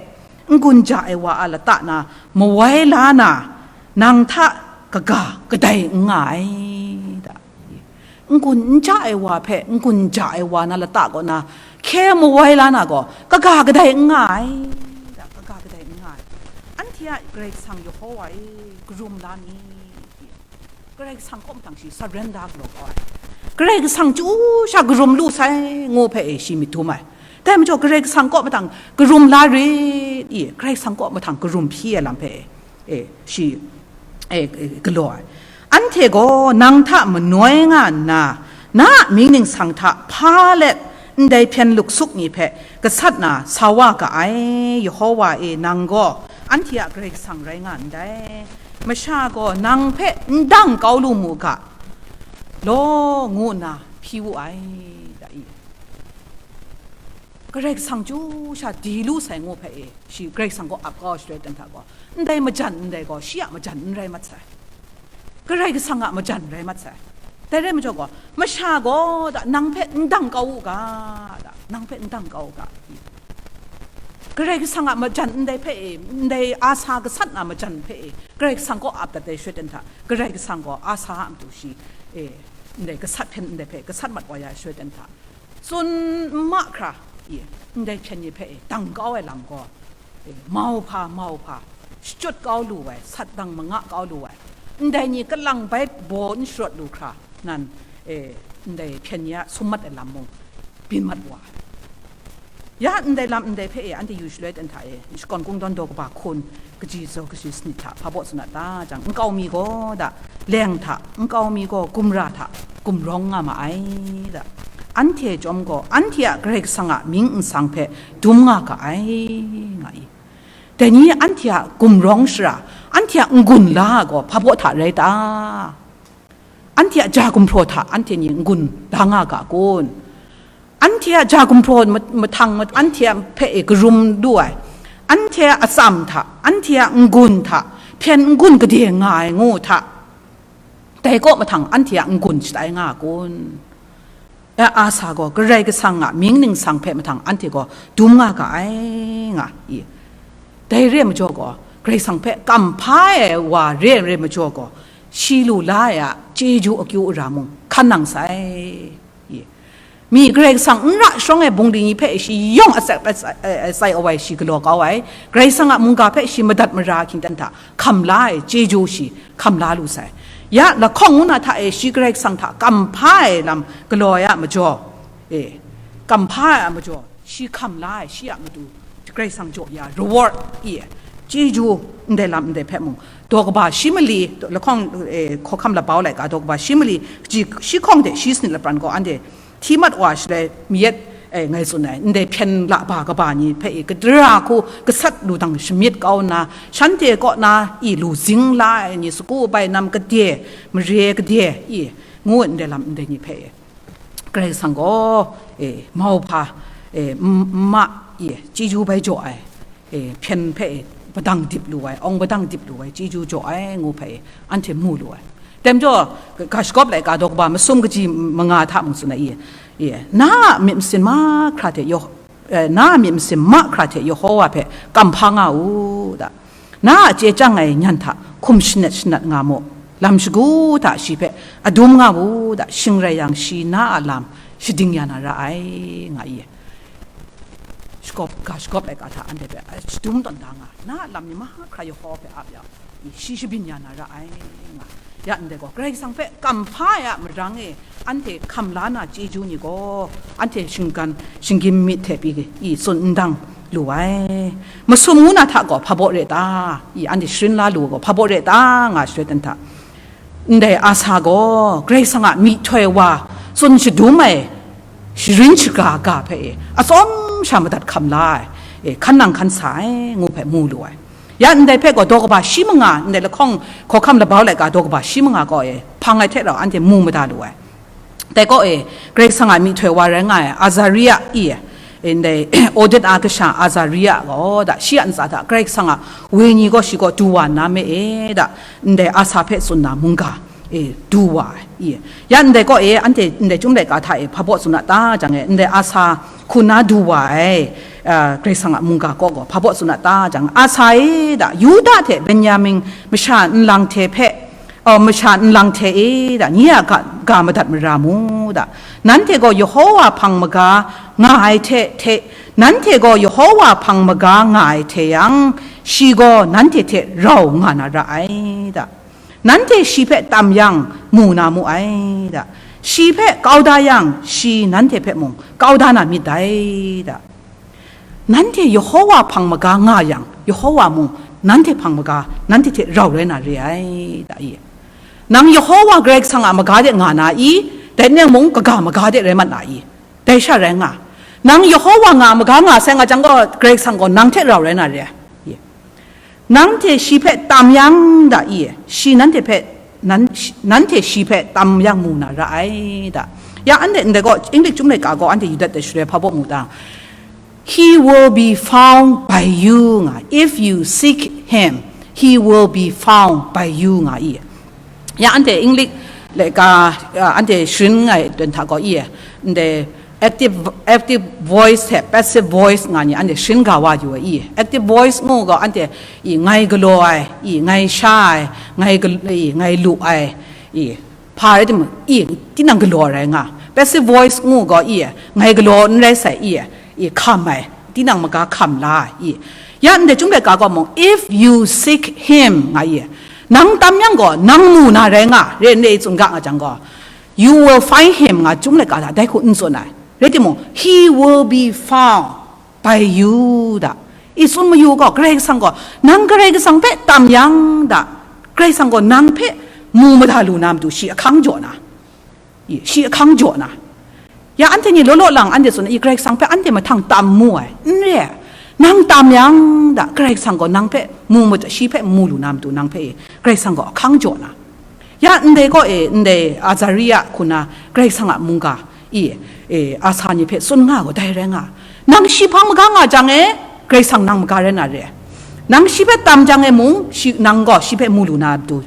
n-gun ja ai wa a lata na mawai la na, nang hta kaga kadai n nga ai da. N-gun n ja ai wa hpe n-gun ja ai wa na lata kaw na hkye mawai la na gaw, kaga kadai n nga ai da, kaga kadai n nga ai. Anhte a Karai Kasang Yehowa e, karum la mi. Karai Kasang kaw mahtang shi surrender galaw kau ai. Karai Kasang chyu sha karum lu sai, ngu hpe e shi myit dum ai. Dai majaw Karai Kasang kaw mahtang karum la rit i, Karai Kasang kaw mahtang karum hpyi ai lam hpe e, e, shi e, e, galaw ai. Anhte gaw nang hta manoi nga nna, na a mying ningsang hta hpa let ndai hpyen luksup ni hpe gasat na sa wa ga ai. Yehova e, nang gaw anhte a Karai Kasang rai nga ndai. Masha gaw nang hpe n dang kau lu mu ga law, ngu nna hpyi wu ai, da i. Karai Kasang chyu sha di lu sai ngu hpe e, shi Karai Kasang gaw ap kau shaloi ten hta gaw, ndai majan ndai gaw shi a majan n rai mat sai. Karai Kasang a majan rai mat sai. Dai rai majaw gaw, masha gaw da nang hpe n dang kau u ga, da nang hpe n dang kau u ga. Karai Kasang a majan ndai hpe e, ndai Asa gasat na majan hpe e, Karai Kasang gaw ap dat ai shaloi ten hta, Karai Kasang gaw Asa a matu shi e, ndai gasat hpyen ndai hpe gasat mat wa ya ai shaloi ten hta, tsun n ma hkra, i, ndai hpyen ni hpe e, dang kau ai lam gaw, e, mau hpa, mau hpa, shachyut kau lu ai, sat dang manga kau lu ai, ndai ni kalang bai baw n sharawt lu hkra nan, e, ndai hpyen ni a sum mat ai lam mung byin mat wa ai. Ya ndai lam ndai hpe e, anhte yu shaloi ten hta e, shakawn kungdawn daw kaba hkun, kaji zaw kaji sanit hta hpa baw tsun a ta jang, nkau mi gaw da, leng hta, nkau mi gaw gumra hta gumrawng nga ma ai da. Anhte chyawm gaw anhte a Karai Kasang a mying nsang hpe dum nga ga ai, nga i. Dai ni anhte a gumrawng shara, anhte a n-gun la gaw hpa baw hta rai ta? Anhte a ja gumhpraw hta anhte ni n-gun la nga ga kun? Anhte a ja gumhpraw ma-, mahtang ma-, anhte a hpe e karum lu ai, anhte a atsam hta, anhte a n-gun hta, hpyen n-gun gade nga ai ngu hta, dai kaw mahtang anhte a n-gun shatai nga kun? Ya Asa gaw Karai Kasang a mying ningsang hpe mahtang anhte gaw dum nga ga ai, nga i. Dai re ai majaw gaw, Karai Kasang hpe kamhpa ai wa re ai re ai majaw gaw, shi lu la ai a chyeju akyu ara mung hkan nang sai. Ye. Mi Karai Kasang n ra sharawng ai bungli ni hpe shi yawng atsep ai, ai, ai, sai awai shi galaw kau ai, Karai Kasang a mungga hpe shi madat mara hkying ten hta hkam la ai chyeju shi hkam la lu sai. Ya lahkawng ngu na hta e shi Karai Kasang hta kamhpa ai lam galaw ai a majaw, e, kamhpa ai a majaw, shi hkam la ai, shi a matu Karai Kasang jaw ya reward i, chyeju ndai lam ndai hpe mung, daw kaba shi mali, lahkawng, e, hkawhkam labau laika daw kaba shi mali, kaji shi hkawng de shi sanit lapran gaw anhte hti mat wa shaloi mayat, e, ngai tsun ai, ndai hpyen la ba kaba ni hpe i, kadara hku gasat lu dang shamyit kau nna, shanhte kaw na i lu zing la ai ni, sagu bai nam gade, mare gade i, ngu ndai lam ndai ni hpe i, Karai Kasang gaw, e, mau hpa, e, m-, ma, e, chyeju bai jaw ai, e, hpyen hpe, e, padang dip lu ai, awng padang dip lu ai, chyeju jaw ai, ngu hpe, e, anhte mu lu ai. Dai majaw, ga shagawp laika daw kaba masum kaji manga hta mung tsun ai, e, e, na a myit masin mahkra hte yaw-, e, na a myit masin mahkra hte Yehova hpe kamhpa nga u da. Na a chye chyang ai nyan hta hkum shanat shanat nga mu, lam shagu hta shi hpe adum nga mu da, shing rai yang, shi na a lam shading ya na ra ai, nga i. Shagawp, ga shagawp ai ga hta anhte hpe, a, shadum tawn da nga, na a lam ni mahkra Yehova hpe ap yang, i, shi shabyin ya na ra ai, nga. Ya ndai gaw, Karai Kasang hpe kamhpa ai a marang e, anhte hkam la na chyeju ni gaw, anhte shinggan, shinggyim myit hte pyi i tsun n dang lu ai. Masum ngu na hta gaw hpa baw re ta? I anhte sharin la lu gaw hpa baw re ta nga shaloi ten hta, ndai Asa gaw Karai Kasang a myihtoi wa tsun shadum ai sharin shaga ga hpe e, atsawm sha madat hkam la ai, e, hkan nang hkan sa ai, ngu hpe mu lu ai. Ya ndai hpe gaw daw kaba shi manga, ndai lahkawng hkawhkam labau laika daw kaba shi manga kaw e, hpang ai hte rau anhte mu mada lu ai. Dai kaw e, Karai Kasang a myihtoi wa rai nga ai Azaria i, e, ndai Oded a kasha Azaria gaw da, shi a ntsa hta Karai Kasang a wenyi gaw shi gaw du wa nna me e da, ndai Asa hpe tsun na mungga, e, du wa ai, i. Ya ndai kaw e, anhte ndai Chyum laika hta e hpa baw tsun a ta jang e, ndai Asa hku na du wa ai, a, Karai Kasang a mungga kaw gaw hpa baw tsun a ta jang, Asa e da, Yuda hte Benyamin masha nlang hte hpe, a, masha nlang hte e da, nye a ga, ga madat mara mu da. Nanhte gaw Yehova hpang maga nga ai hte, hte, nanhte gaw Yehova hpang maga nga ai hte yang, shi gaw nanhte hte rau nga na ra ai da. Nanhte shi hpe tam yang, mu na mu ai da. Shi hpe kau da yang, shi nanhte hpe mung kau da na myit dai da. Nanhte Yehova hpang maga nga yang, Yehova mung nanhte hpang maga, nanhte hte rau rai na re ai, da i. Nang Yehowa Karai Kasang a maga de nga na i, dai nang mung kaga maga de rai mat na i, dai sha rai nga. Nang Yehowa nga maga nga sai nga jang gaw, Karai Kasang gaw nang hte rau rai na re ai. Nang hte shi hpe tam yang da i, shi nanhte hpe, nan, shi- nanhte shi hpe tam yang mu na ra ai da. Ya anhte ndai gaw, English chyum laika gaw anhte yu dat de shaloi hpa baw mu ta. He will be found by you nga, if you seek him, he will be found by you nga i. Ya anhte English laika, ah, anhte sharin ngai dan hta gaw i, ndai active, active voice hte passive voice nga ni anhte sharin ga wa yu ai i. Active voice ngu gaw anhte i ngai galaw ai, i ngai sha ai, ngai gal- i ngai lu ai, i hpa rai timung, i tinang galaw rai nga. Passive voice ngu gaw i ngai galaw n rai sai i, i hkam ai, tinang maga hkam la ai i. Ya ndai chyum laika gaw mung, if you seek him nga i, nang tam yang gaw nang mu na rai nga, re n re i tsun ga nga jang gaw, you will find him nga chyum laika hta dai hku n tsun ai. Rai timung, he will be found by you da. I tsun mayu gaw, Karai Kasang gaw, nang Karai Kasang hpe tam yang da, Karai Kasang gaw nang hpe mu mada lu na matu shi ahkang jaw na, i, shi ahkang jaw na. Ya anhte ni law law lang anhte tsun, i, Karai Kasang hpe anhte mahtang tam mu ai, n re ai. Nang tam yang da, Karai Kasang gaw nang hpe mu mada, shi hpe mu lu na matu nang hpe, i, Karai Kasang gaw ahkang jaw na. Ya ndai gaw e, ndai Azaria hku na Karai Kasang a mungga e, e, Asa ni hpe tsun nga gaw dai rai nga. Nang shi hpang maga nga jang e, Karai Kasang nang maga rai na re. Nang shi hpe tam jang e mung, shi, nang gaw shi hpe mu lu na matu,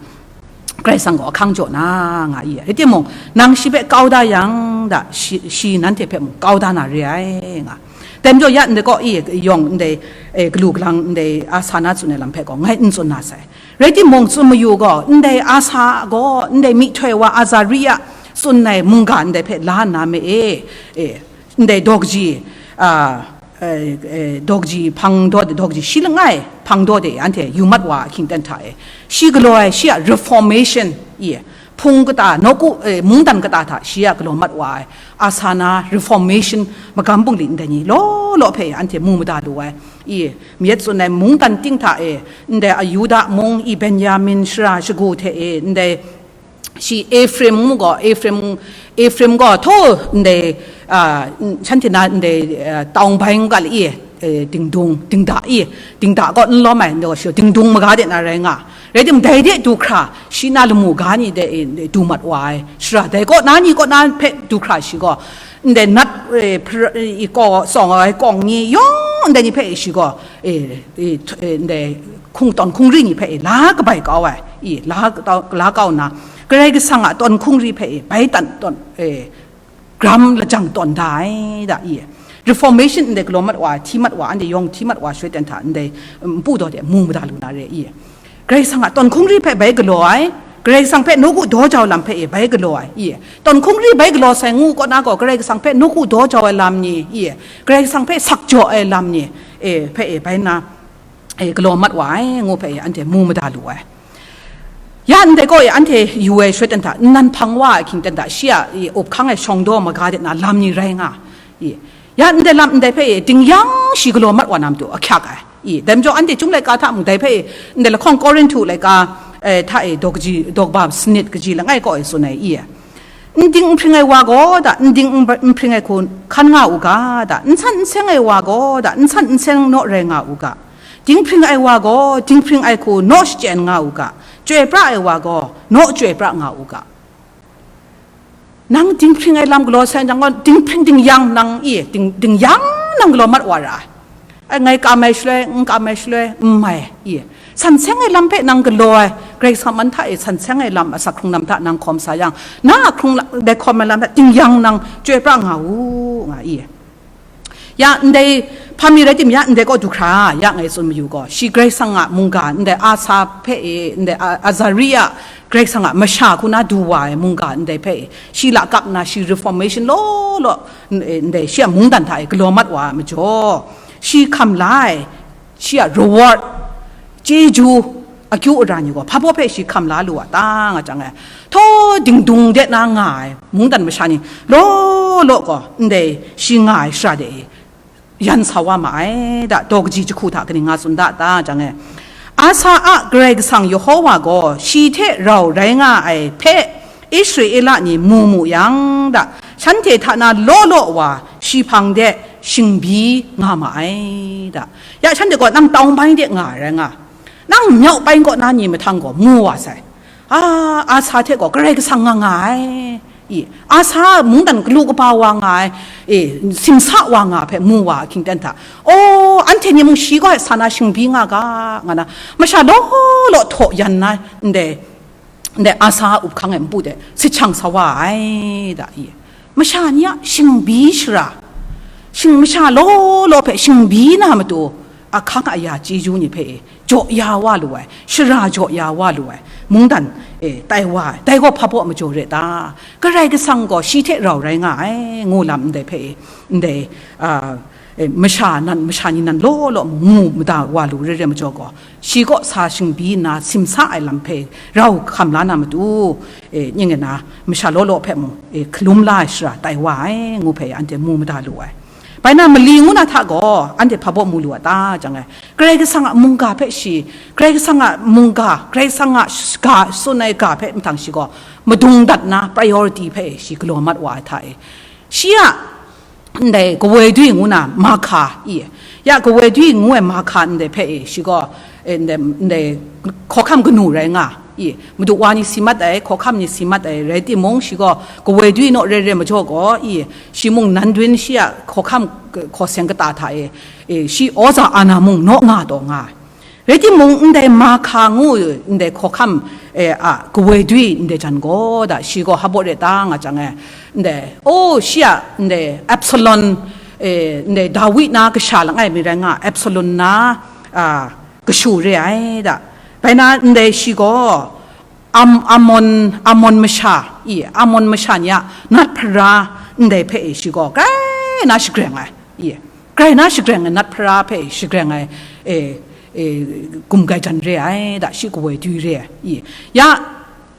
Karai Kasang gaw ahkang jaw na nga i. Rai timung, nang shi hpe kau da yang da, shi, shi nanhte hpe mung kau da na re ai nga. Dai majaw ya ndai gaw e, yawng ndai, e, galu galang ndai Asa na tsun ai lam hpe gaw ngai n tsun na sai. Rai timung, tsun mayu gaw, ndai Asa gaw, ndai myihtoi wa Azaria tsun ai mungga ndai hpe la nna me e, e, ndai daw kaji, a, e, e, daw kaji hpang daw de, daw kaji shi langai hpang daw de, anhte yu mat wa ahkying ten hta e, shi galaw ai, shi a reformation i, hpung kata, nawku, e, mungdan kata hta shi a galaw mat wa ai, Asa na reformation magam bungli ndai ni law law hpe anhte mu mada lu ai. I, myit tsun ai mungdan ting hta e, ndai Ayuda mung i Benyamin shara shagu hte e, ndai shi Efraim ngu gaw, Efraim, Efraim gaw htaw ndai, a, shanhte na ndai, a, tawng bai ngu ga le i, e, dingdung, dingda i, dingda gaw n lawm ai, ndai gaw shi dingdung maga de na rai nga. Rai timung, dai de du hkra, shi na lamu ga ni de, e, du mat wa ai, shara dai kaw na ni kaw na hpe du hkra shi gaw, ndai nat, e, pra- e, i kaw, tsawng ai kawng ni yawng ndai ni hpe shi gaw, e, e, t- e, ndai hkung tawn hkungri ni hpe e la kabai kau ai, i la kau, la kau nna, Karai Kasang a tawn hkungri hpe e bai tan tawn, e, gram lajang tawn da ai da i. Reformation ndai galaw mat wa, hti mat wa, anhte yawng hti mat wa shaloi ten hta ndai, um, npu daw de mu mada lu na re i. Karai Kasang a tawn hkungri hpe bai galaw ai, Karai Kasang hpe nawku daw jau lam hpe e bai galaw ai i. Tawn hkungri bai galaw sai ngu kaw na gaw, Karai Kasang hpe nawku daw jau ai lam ni i, Karai Kasang hpe sak jaw ai lam ni e hpe e bai nna, e, galaw mat wa ai ngu hpe e anhte mu mada lu ai. Ya ndai gaw e anhte yu ai shaloi ten hta, nnan hpang wa ai ahkying ten hta, shi a, e, up hkang ai shawng daw maga de na lam ni rai nga i. Ya ndai lam ndai hpe e, ding yang shi galaw mat wa na matu ahkyak ai. I, dai majaw anhte Chyum laika hta mung dai hpe, ndai lahkawng Korinhtu laika, eh, hta e, daw kaji, daw kaba sanit kaji langai kaw e tsun ai, i, n ding n hpring ai wa gaw da, n ding n hpring ai hku hkan nga u ga da, n san n seng ai wa gaw da, n san n seng naw rai nga u ga, dinghpring ai wa gaw dinghpring ai hku naw shachyen nga u ga, chyoi pra ai wa gaw naw chyoi pra nga u ga. Nang dinghpring ai lam galaw sai jang gaw, dinghpring dingyang nang i, ding, dingyang nang galaw mat wa ra ai. Ai, ngai kam ai shaloi, n kam ai shaloi, n mai, i. San seng ai lam hpe nang galaw ai, Karai Kasang man hta e san seng ai lam, asak hkrung lam hta nang hkawm sa yang, na a hkrung la-, dai hkawm ai lam hta dingyang nang chyoi pra nga u, nga i. Ya ndai hpa mi rai tim, ya ndai kaw du hkra, ya ngai tsun mayu gaw, shi Karai Kasang a mungga, ndai Asa hpe e, ndai A-, Azaria, Karai Kasang a masha hku na du wa ai mungga ndai hpe e, shi lakap nna shi reformation law law, n-, e, ndai shi a mungdan hta e galaw mat wa ai majaw, shi hkam la ai, shi a reward, chyeju, akyu ara ni gaw hpa baw hpe shi hkam la lu a ta, nga jang e, htaw dingdung de na nga ai mungdan masha ni law law gaw ndai shi nga ai shara de e yan sa wa ma ai, da daw kaji jahku hta kaning nga tsun da ta, jang e, Asa a Karai Kasang Yehowa gaw shi hte rau rai nga ai hpe Israela ni mu mu yang da, shanhte hta na law law wa shi hpang de shingbi nga ma ai da. Ya shanhte gaw nang tawng bai de nga ai rai nga, nang myauk bai kaw na ni mahtang gaw mu wa sai. A, Asa hte gaw Karai Kasang nga nga ai. I, Asa mungdan galu kaba wa nga ai, e, simsa wa nga hpe mu wa ahkying ten hta, o, anhte ni mung shi gaw sa na shingbi nga ga, nga na, masha law law htaw yan na, ndai, ndai Asa a up hkang ai npu de sit shang sa wa ai, da, i, masha ni a shingbi shara, shing, masha law law hpe shingbi na matu, ahkang aya chyeju ni hpe e, jaw ya wa lu ai, shara jaw ya wa lu ai, mungdan e tai wa ai, dai gaw hpa baw majaw re ta? Karai Kasang gaw shi hte rau rai nga ai, ngu lam ndai hpe e, ndai, a, e, masha nan, masha ni nan law law mu mada wa lu re re majaw gaw, shi kaw sa shingbi nna simsa ai lam hpe rau hkam la na matu, e, ning e na masha law law hpe mung, e, hkalum la ai shara tai wa ai, ngu hpe anhte mu mada lu ai. Bai na mali ngu na hta gaw, anhte hpa baw mu lu a ta, jang ai. Karai Kasang a mungga hpe shi, Karai Kasang a mungga, Karai Kasang a sh-, ga, tsun ai ga hpe mahtang shi gaw, madung dat na priority hpe shi galaw mat wa ai hta e. Shi a, ndai, kawoi dui ngu na mahka i, ya kawoi dui ngu ai mahka ndai hpe e, shi gaw, e, ndai, ndai, hkawhkam kanu rai nga, i, madu wa ni si mat ai, hkawhkam ni si mat ai, rai timung, shi gaw kawoi dui naw re re majaw gaw, i, shi mung nan dun shi a hkawhkam, hkaw seng kata hta e, e, shi awza ana mung naw nga taw nga ai. Rai timung, ndai mahka ngu, ndai hkawhkam, e, a, kawoi dui ndai jan gaw, da, shi gaw hpa baw re ta nga jang e, ndai, o, shi a, ndai, Absalom, e, ndai, Dawi na kasha langai mi rai nga, Absalom na, a, kashu re ai da. Bai na ndai shi gaw Am-, Amon, Amon masha, i, Amon masha ni a nat hpara ndai hpe e shi gaw grai na shagreng ai, i, grai na shagreng ai, nat hpara hpe e shagreng ai, e, e, gumgai jan re ai da, shi kawoi dui re ai, i, ya,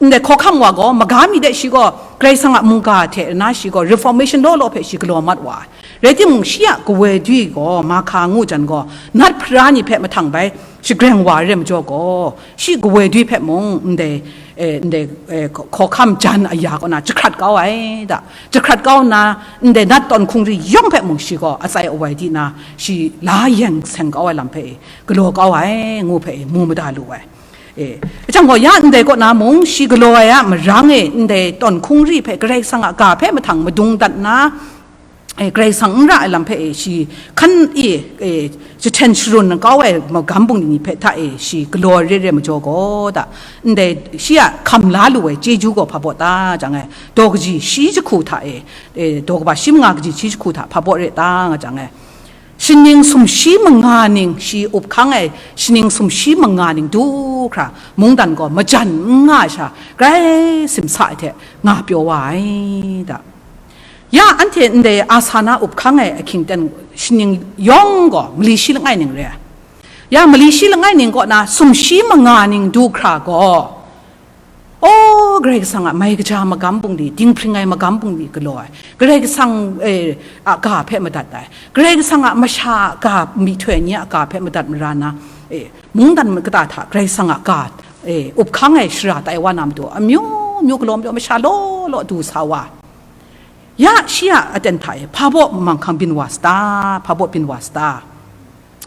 ndai hkawhkam wa gaw maga mi de shi gaw Karai Kasang a mungga hte na shi gaw reformation law law hpe shi galaw mat wa ai. Rai timung, shi a kawoi dui gaw mahka ngu jan gaw, nat hpara ni hpe mahtang bai shagreng wa ai re majaw gaw, shi kawoi dui hpe mung ndai, e, ndai, e, hkaw-, hkawhkam jan aya kaw na jahkrat kau ai da. Jahkrat kau nna, ndai nat tawn hkungri yawng hpe mung shi gaw atsai awai di na, shi la yeng seng kau ai lam hpe e, galaw kau ai, ngu hpe e, mu mada lu ai. E, jang gaw, ya ndai kaw na mung, shi galaw ai a marang e, ndai tawn hkungri hpe Karai Kasang a ga hpe mahtang madung dat nna, e, Karai Kasang n ra ai lam hpe e, shi hkan e, e, jahten sharun kau ai magam bungli ni hpe hta e, shi galaw re re majaw gaw da, ndai shi a hkam la lu ai chyeju gaw hpa baw ta jang e, daw kaji shi jahku hta e, e, daw kaba shi manga kaji shi jahku hta hpa baw re ta nga jang e, shaning sumshi manga ning, shi up hkang ai shaning sumshi manga ning du hkra, mungdan gaw majan n nga ai sha, grai simsa ai hte nga pyaw wa ai da. Ya anhte ndai Asa na up hkang ai ahkying ten shaning yawng gaw mali shi langai ning re ai. Ya mali shi langai ning kaw na sumshi manga ning du hkra gaw, o, Karai Kasang a mai kaja magam bungli, dinghpring ai magam bungli galaw ai, Karai Kasang, e, a ga hpe madat ai, Karai Kasang a masha a ga, myihtoi ni a ga hpe madat mara na, e, mungdan kata hta Karai Kasang a ga, e, up hkang ai shara tai wa na matu, amyu myu galaw majaw masha law law du sa wa. Ya shi a aten hta e hpa baw manghkang byin wa sata, hpa baw byin wa sata.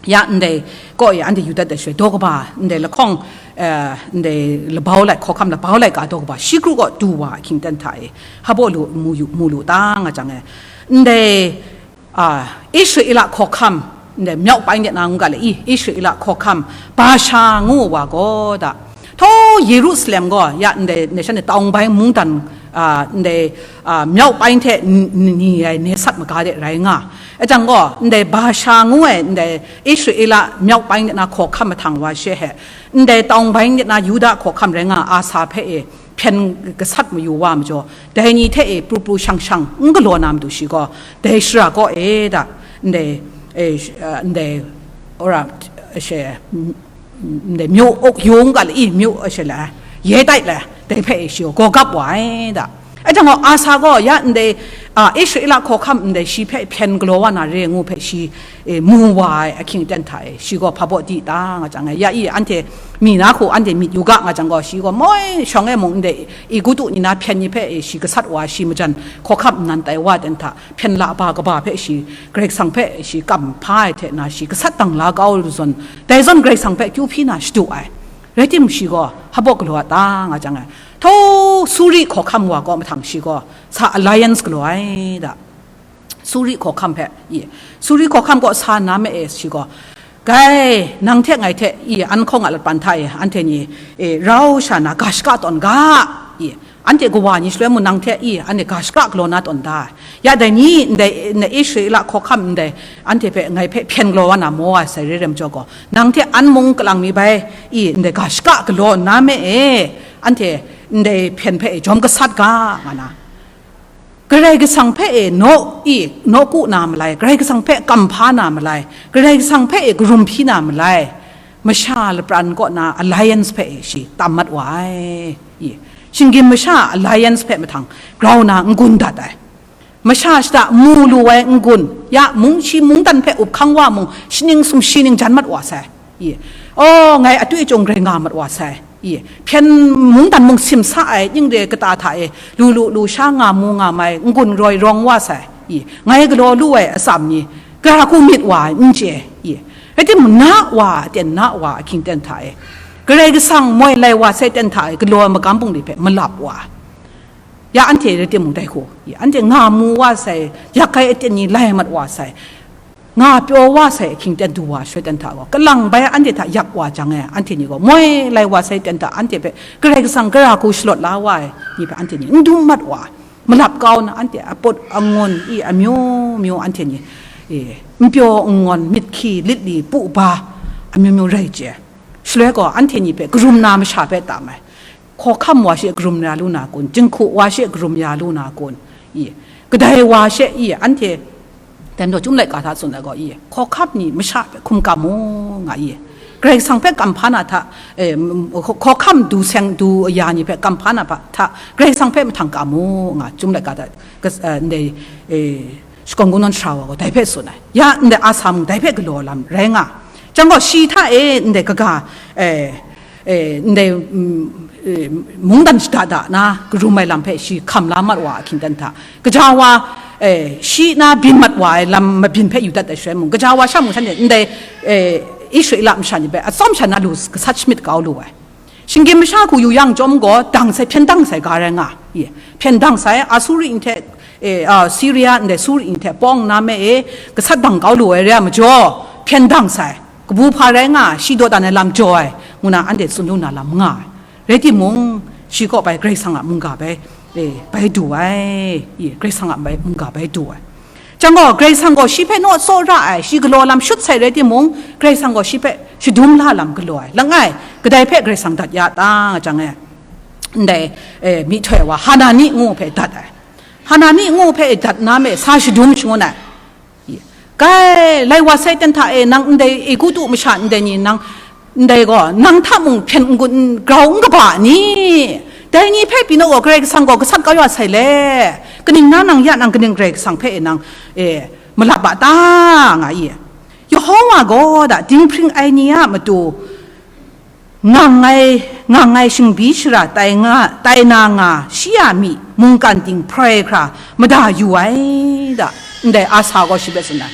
Ya ndai kaw e anhte yu dat ai shaloi, daw kaba ndai lahkawng, eh, ndai labau lai, hkawhkam labau laika daw kaba shi kru kaw du wa ahkying ten hta e hpa baw lu, mu yu, mu lu ta nga jang e, ndai, a, Israela hkawhkam, ndai myauk bai de na ngu ga le i, Israela hkawhkam Basha ngu wa gaw da, htaw Yerusalem gaw ya ndai, ndai shan e tawng bai mungdan, a, ndai, a, myauk bai hte n-, n-, ni ai ne sat maga de rai nga. Achyang gaw, ndai Basha ngu ai, ndai Israela myauk bai de na hkawhkam mahtang wa she he, ndai tawng bai de na Yuda hkawhkam rai nga Asa hpe e hpyen gasat mayu wa majaw, dai ni hte e pru pru shang shang n galaw na matu shi gaw, dai shara kaw e da, ndai, e, sh-, a, ndai, ora, she, ndai myu uk yung ga le i, myu, a, she la, ye tai la, dai hpe e shi gaw gap wa ai da. Ai jang gaw, Asa gaw ya ndai, a, Israela hkawhkam ndai shi hpe hpyen galaw wa na re ngu hpe shi, e, mu wa ai ahkying aten hta e, shi gaw hpa baw di ta nga jang e, ya i, anhte mi na hku anhte myit yu ga nga jang gaw, shi gaw moi shawng e mung ndai Egutu ni na hpyen ni hpe, e, shi gasat wa, shi majan hkawhkam nnan tai wa ten hta, hpyen la ba kaba hpe shi, Karai Kasang hpe shi kam hpa ai hte na shi gasat dang la kau lu zawn, dai zawn Karai Kasang hpe kyu hpyi na shadu ai. Rai timung, shi gaw hpa baw galaw a ta nga jang e, htaw Suri hkawhkam wa kaw mahtang shi gaw sa alliance galaw ai da. Suri hkawhkam hpe, i, Suri hkawhkam kaw sa na me e, shi gaw, gai, nang hte ngai hte, i, an hkawng a latpan hta e, anhte ni, e, rau sha na ga shaka tawn ga, i, anhte kawa ni shaloi mung nang hte, i, anhte ga shaka galaw na tawn da. Ya dai ni, ndai, ndai Israela hkawhkam ndai, anhte hpe, ngai hpe hpyen galaw wa na maw ai sai re rem jaw gaw, nang hte an mung kalang mi bai, i, ndai ga shaka galaw nna me e, anhte ndai hpyen hpe e jawm gasat ga, nga na. Karai Kasang hpe e naw i, nawku na malai, Karai Kasang hpe kam hpa na malai, Karai Kasang hpe e karum hpyi na malai, masha lapran kaw na alliance hpe e shi tam mat wa ai. I, shinggyim masha alliance hpe mahtang grau na n-gun dat ai. Masha shada mu lu ai n-gun, ya mung shi mungdan hpe up hkang wa mung, shaning sumshi ning jan mat wa sai. I, aw, ngai atwi chyung rai nga mat wa sai. I, hpyen mungdan mung simsa ai, ning re kata hta e, lu lu lu sha nga mu nga mai, n-gun roi rawng wa sai. I, ngai galaw lu ai atsam ni, gara hku myit wa ai, n chye. I, rai timung, na wa, aten na wa, ahkying aten hta e, Karai Kasang moi lai wa sai ten hta e, galaw ai magam bungli hpe malap wa. Ya anhte rai timung dai hku, i, anhte nga mu wa sai, yak ai aten ni lai mat wa sai, nga pyaw wa sai ahkying ten du wa shaloi ten hta gaw, kalang bai anhte hta yak wa jang e, anhte ni gaw moi lai wa sai ten hta anhte hpe Karai Kasang gara hku shalawt la wa ai ni hpe anhte ni n dum mat wa, malap kau na anhte aput angun i amyu myu anhte ni, e, n pyaw n ngawn, myit hkyi, lit li, pu ba, amyu myu rai chye. Shaloi gaw anhte ni hpe karum na masha hpe tam ai. Hkawhkam wa she karum ya lu na kun, jinghku wa she karum ya lu na kun, i, kadai wa she, i, anhte, dan daw Chyum laika hta tsun ai gaw, i, hkawhkam ni masha hpe hkum kam mu, nga i, Karai Kasang hpe kam hpa na hta, e, m-, hkaw-, hkawhkam du seng du ya ni hpe kam hpa na hta, Karai Kasang hpe mahtang kam mu, nga Chyum laika hta, kas-, e, ndai, e, shakawn kungdawn sara wa gaw dai hpe tsun ai. Ya ndai Asa mung dai hpe galaw lam rai nga. Chyang gaw, shi hta e ndai kaga, e, e, ndai, mm, e, mungdan shada da na karum ai lam hpe shi hkam la mat wa ahkying ten hta, gaja wa, e, shi na byin mat wa ai lam mabyin hpe yu dat ai shaloi mung, gaja wa sha mung shanhte ndai, e, Israela masha ni hpe atsawm sha na lu gasat shamyit kau lu ai. Shinggyim masha hku yu yang chyawm gaw, dang sai, hpyen dang sai ga rai nga, i, hpyen dang sai, Asuri ni hte, e, a, Siria ndai Suri ni hte pawng nna me e, gasat bang kau lu ai rai a majaw, hpyen dang sai, kabu hpa rai nga, shi dawdan ai lam jaw ai, ngu na anhte tsun lu na lam nga ai. Rai timung, shi kaw bai Karai Kasang a mungga bai, e, bai du ai, i, Karai Kasang a bai, mungga bai du ai. Chyang gaw, Karai Kasang gaw shi hpe naw tsaw ra ai, shi galaw lam shut sai rai timung, Karai Kasang gaw shi hpe shadum la lam galaw ai. Langai, kadai hpe Karai Kasang dat ya ta nga jang e, ndai, e, myihtoi wa Hanani ngu hpe dat ai. Hanani ngu hpe e dat na me sa shadum shangun ai. Kai, lai wa sai ten hta e, nang ndai Egutu masha ndai ni nang, ndai gaw, nang hta mung hpyen n-gun n grau n kaba ni? Dai ni hpe pyi naw gaw, Karai Kasang gaw gasat kau ya sai le. Kaning na nang ya nang kaning Karai Kasang hpe e nang, e, malap a ta, nga i? Yehova gaw da dinghpring ai ni a matu ngang ai, ngang ai shingbi shara tai nga, tai na nga, shi a myi mungkan ting hproi hkra mada yu ai da, ndai Asa gaw shi hpe tsun ai.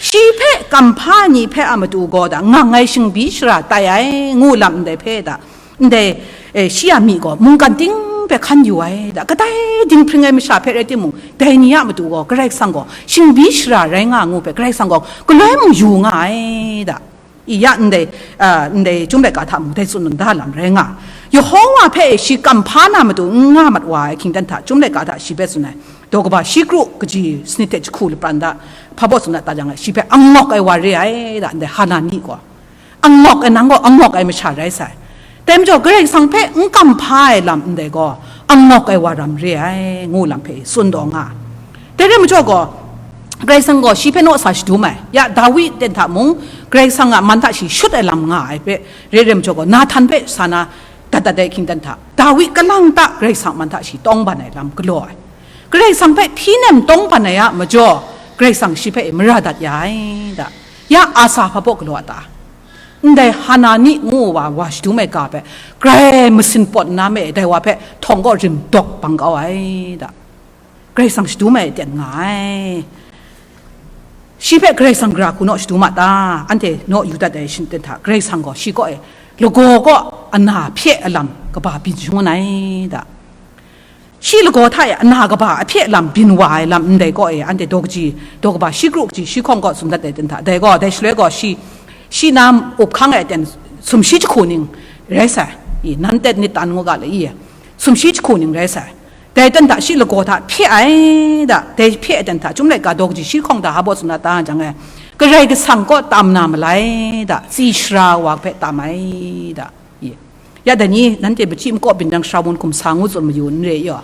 Shi hpe kamhpa ni hpe a matu gaw da, ngang ai shingbi shara tai ai, ngu lam ndai hpe da, ndai, e, shi a myi gaw mungkan ting hpe hkan yu ai da, kadai dinghpring ai masha hpe rai timung, dai ni a matu gaw Karai Kasang gaw shingbi shara rai nga ngu hpe Karai Kasang gaw galoi mung yu nga ai da. I ya ndai, a, ndai Chyum laika hta mung dai tsun da lam rai nga. Yehova hpe shi kamhpa na matu n nga mat wa ai hkying dan hta Chyum laika hta shi hpe tsun ai. Daw kaba shi kru kaji sanit hte jahku lapran da, hpa baw tsun da ta jang, shi hpe angawk ai wa re ai da, ndai Hanani gaw. Angawk ai nang gaw angawk ai masha rai sai. Dai majaw, Karai Kasang hpe n kamhpa ai lam ndai gaw, angawk ai wa ram re ai, ngu lam hpe tsun taw nga. Dai rai majaw gaw, Karai Kasang gaw shi hpe naw sa shadum ai. Ya, Dawi ten hta mung, Karai Kasang a man hta shi shut ai lam nga ai hpe, re rai majaw gaw, Nahtan hpe sa na dat dat ai hkying dan hta, Dawi kalang ta Karai Kasang man hta shi tawng ban ai lam galaw ai. Karai Kasang hpe hpyi nem tawng ban ai a majaw, Karai Kasang shi hpe mara dat ya ai da. Ya Asa hpa baw galaw a ta? Ndai Hanani ngu wa, wa shadum ai ga hpe, grai masin pawt nna me, dai wa hpe htawng kaw rim dawk bang kau ai da. Karai Kasang shadum ai aten nga ai. Shi hpe Karai Kasang gara hku naw shadum a ta? Anhte naw yu dat ai shingten hta, Karai Kasang gaw shi kaw e lagaw kaw ana hpye alam kaba byin shangun ai da. Shi lagaw hta e ana kaba ahpye lam byin wa ai lam ndai kaw e, anhte daw kaji, daw kaba shi kru kaji shi hkawng kaw tsun dat ai ten hta, dai gaw, dai shaloi gaw shi, shi na up hkang ai ten sumshi jahku ning rai sai, i, nan ten nit tan ngu ga le, i, sumshi jahku ning rai sai. Dai ten hta shi lagaw hta hpye ai da, dai hpye ai ten hta, chyum laika daw kaji shi hkawng hta hpa baw tsun dat ta jang e, Karai Kasang kaw tam na malai da, tsi sara wa hpe tam ai da. I. Ya dai ni, nanhte machyi makaw byin jang, sara wun hkum sa ngu tsun mayu n re i aw.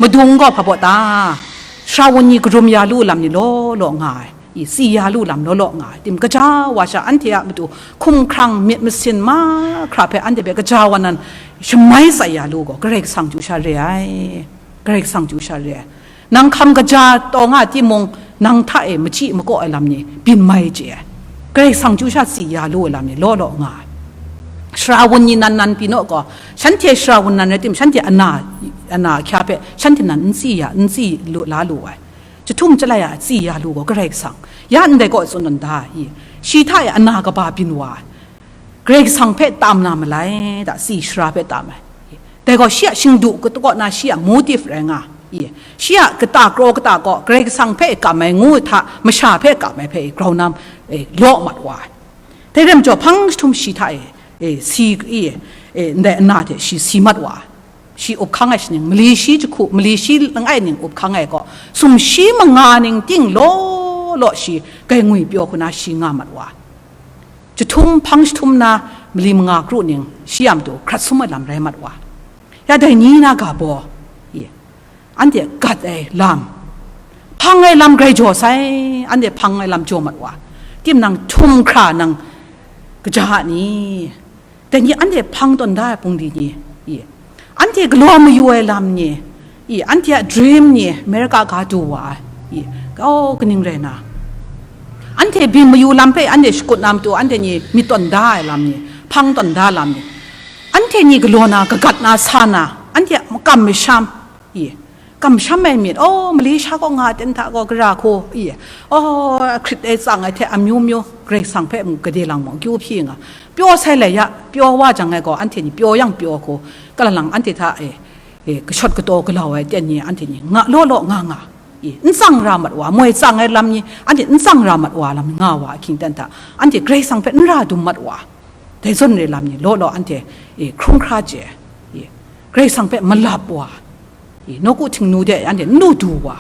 Madung gaw hpa baw ta? Sara wun ni karum ya lu lam ni law law nga ai, i, tsi ya lu lam law law nga ai. Tim, kaja wa sha anhte a matu hkumhkrang myit masin mahkra hpe anhte hpe kaja wa nan shamai tsai ya lu gaw, Karai Kasang chyu sha re ai. Karai Kasang chyu sha re ai. Nang hkam kaja taw nga timung, nang hta e machyi makaw ai lam ni byin mai chye ai. Karai Kasang chyu sha tsi ya lu ai lam ni law law nga ai. Sara wun ni nan nan pyi naw gaw, shanhte sara wun nan rai tim, shanhte ana, ana ahkya hpe shanhte nan n tsi ya, n tsi lu, la lu ai. Jahtum jalai a tsi ya lu gaw, Karai Kasang, ya ndai kaw tsun dan da i? Shi hta e ana kaba byin wa ai. Karai Kasang hpe tam na malai da, tsi sara hpe tam ai. Dai gaw shi a shingdu kata kaw na shi a motive rai nga, i, shi a kata kraw kata kaw, Karai Kasang hpe kam ai ngu hta, masha hpe kam ai hpe grau na, e, law mat wa ai. Dai rai majaw, hpang jahtum shi hta e, e, si, i, e, ndai ana hte shi si mat wa ai. Shi up hkang ai shaning, mali shi jahku, mali shi langai ning up hkang ai gaw, sumshi manga ning ting law law shi, kai ngwi pyaw hku na shi nga mat wa ai. Jahtum hpang jahtum na mali manga kru ning shi a matu hkrat sum ai lam rai mat wa. Ya dai ni na ga baw, i, anhte gat ai lam, hpang ai lam grai jaw sai, anhte hpang ai lam jaw mat wa. Tim nang htum hkra nang kaja a ni? Dai ni anhte hpang tawn da ai bungli ni, i, anhte galaw mayu ai lam ni, i, anhte a dream ni, America ga du wa ai, i, oh, kaning rai na? Anhte byin mayu lam hpe anhte shakut na matu, anhte ni myit tawn da ai lam ni, hpang tawn da lam ni, anhte ni galaw na, kagat na, sa na, anhte a makam masham, i, kamsham ai myit, oh, mali sha kaw nga ten hta gaw gara hku, i, oh, hkrit ai tsang ai hte amyu myu, Karai Kasang hpe mung gade lang mung akyu hpyi nga, pyaw sai lai ya, pyaw wa jang ai gaw, anhte ni pyaw yang pyaw hku, kalalang anhte hta e, e, kashawt kataw galau ai ten ni anhte ni nga law law nga nga, i, n tsang ra mat wa, moi tsang ai lam ni anhte n tsang ra mat wa lam nga wa ahkying ten hta, anhte Karai Kasang hpe n ra dum mat wa, dai zawn re lam ni law law anhte, e, hkrung hkra chye, i, Karai Kasang hpe malap wa, i, nawku htingnu de anhte n lu du wa,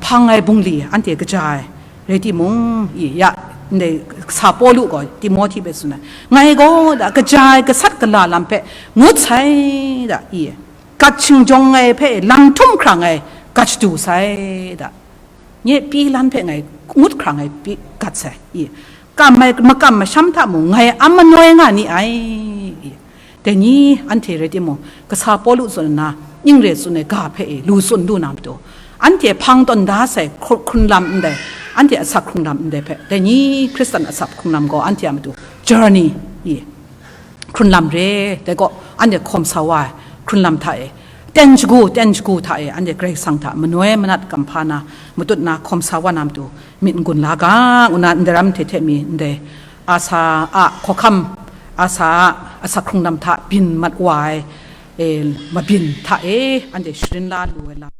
hpang ai bungli anhte kaja ai rai timung, i, ya, ndai kasa Pawlu gaw Timohti hpe tsun ai, ngai gaw da kaja ai gasat gala lam hpe ngut sai da, i, gat shingjawng ai hpe lam htum hkrang ai gat shadu sai da, nye pyi lan hpe ngai ngut hkrang ai pyi gat sai, i, kam ai makam masham hta mung ngai a manoi nga ni ai, i. Dai ni anhte rai timung, kasa Pawlu tsun nna, ning re tsun ai ga hpe e lu tsun lu na matu, anhte hpang tawn da sai hku-, hkrunlam ndai, anhte asak hkrunlam ndai hpe, dai ni Hkristan asak hkrunlam gaw anhte a matu journey, i, hkrunlam re, dai gaw anhte hkawm sa wa ai hkrunlam hta e, ten shagu, ten shagu hta e, anhte Karai Kasang hta manoi manat kamhpa na, matut na, hkawm sa wa na matu, myit n gun la ga, ngu na ndai ram hte hte mi ndai, Asa a hkawhkam, Asa a asak hkrunlam hta byin mat wa ai, e, mabyin hta e, anhte sharin la lu ai lam.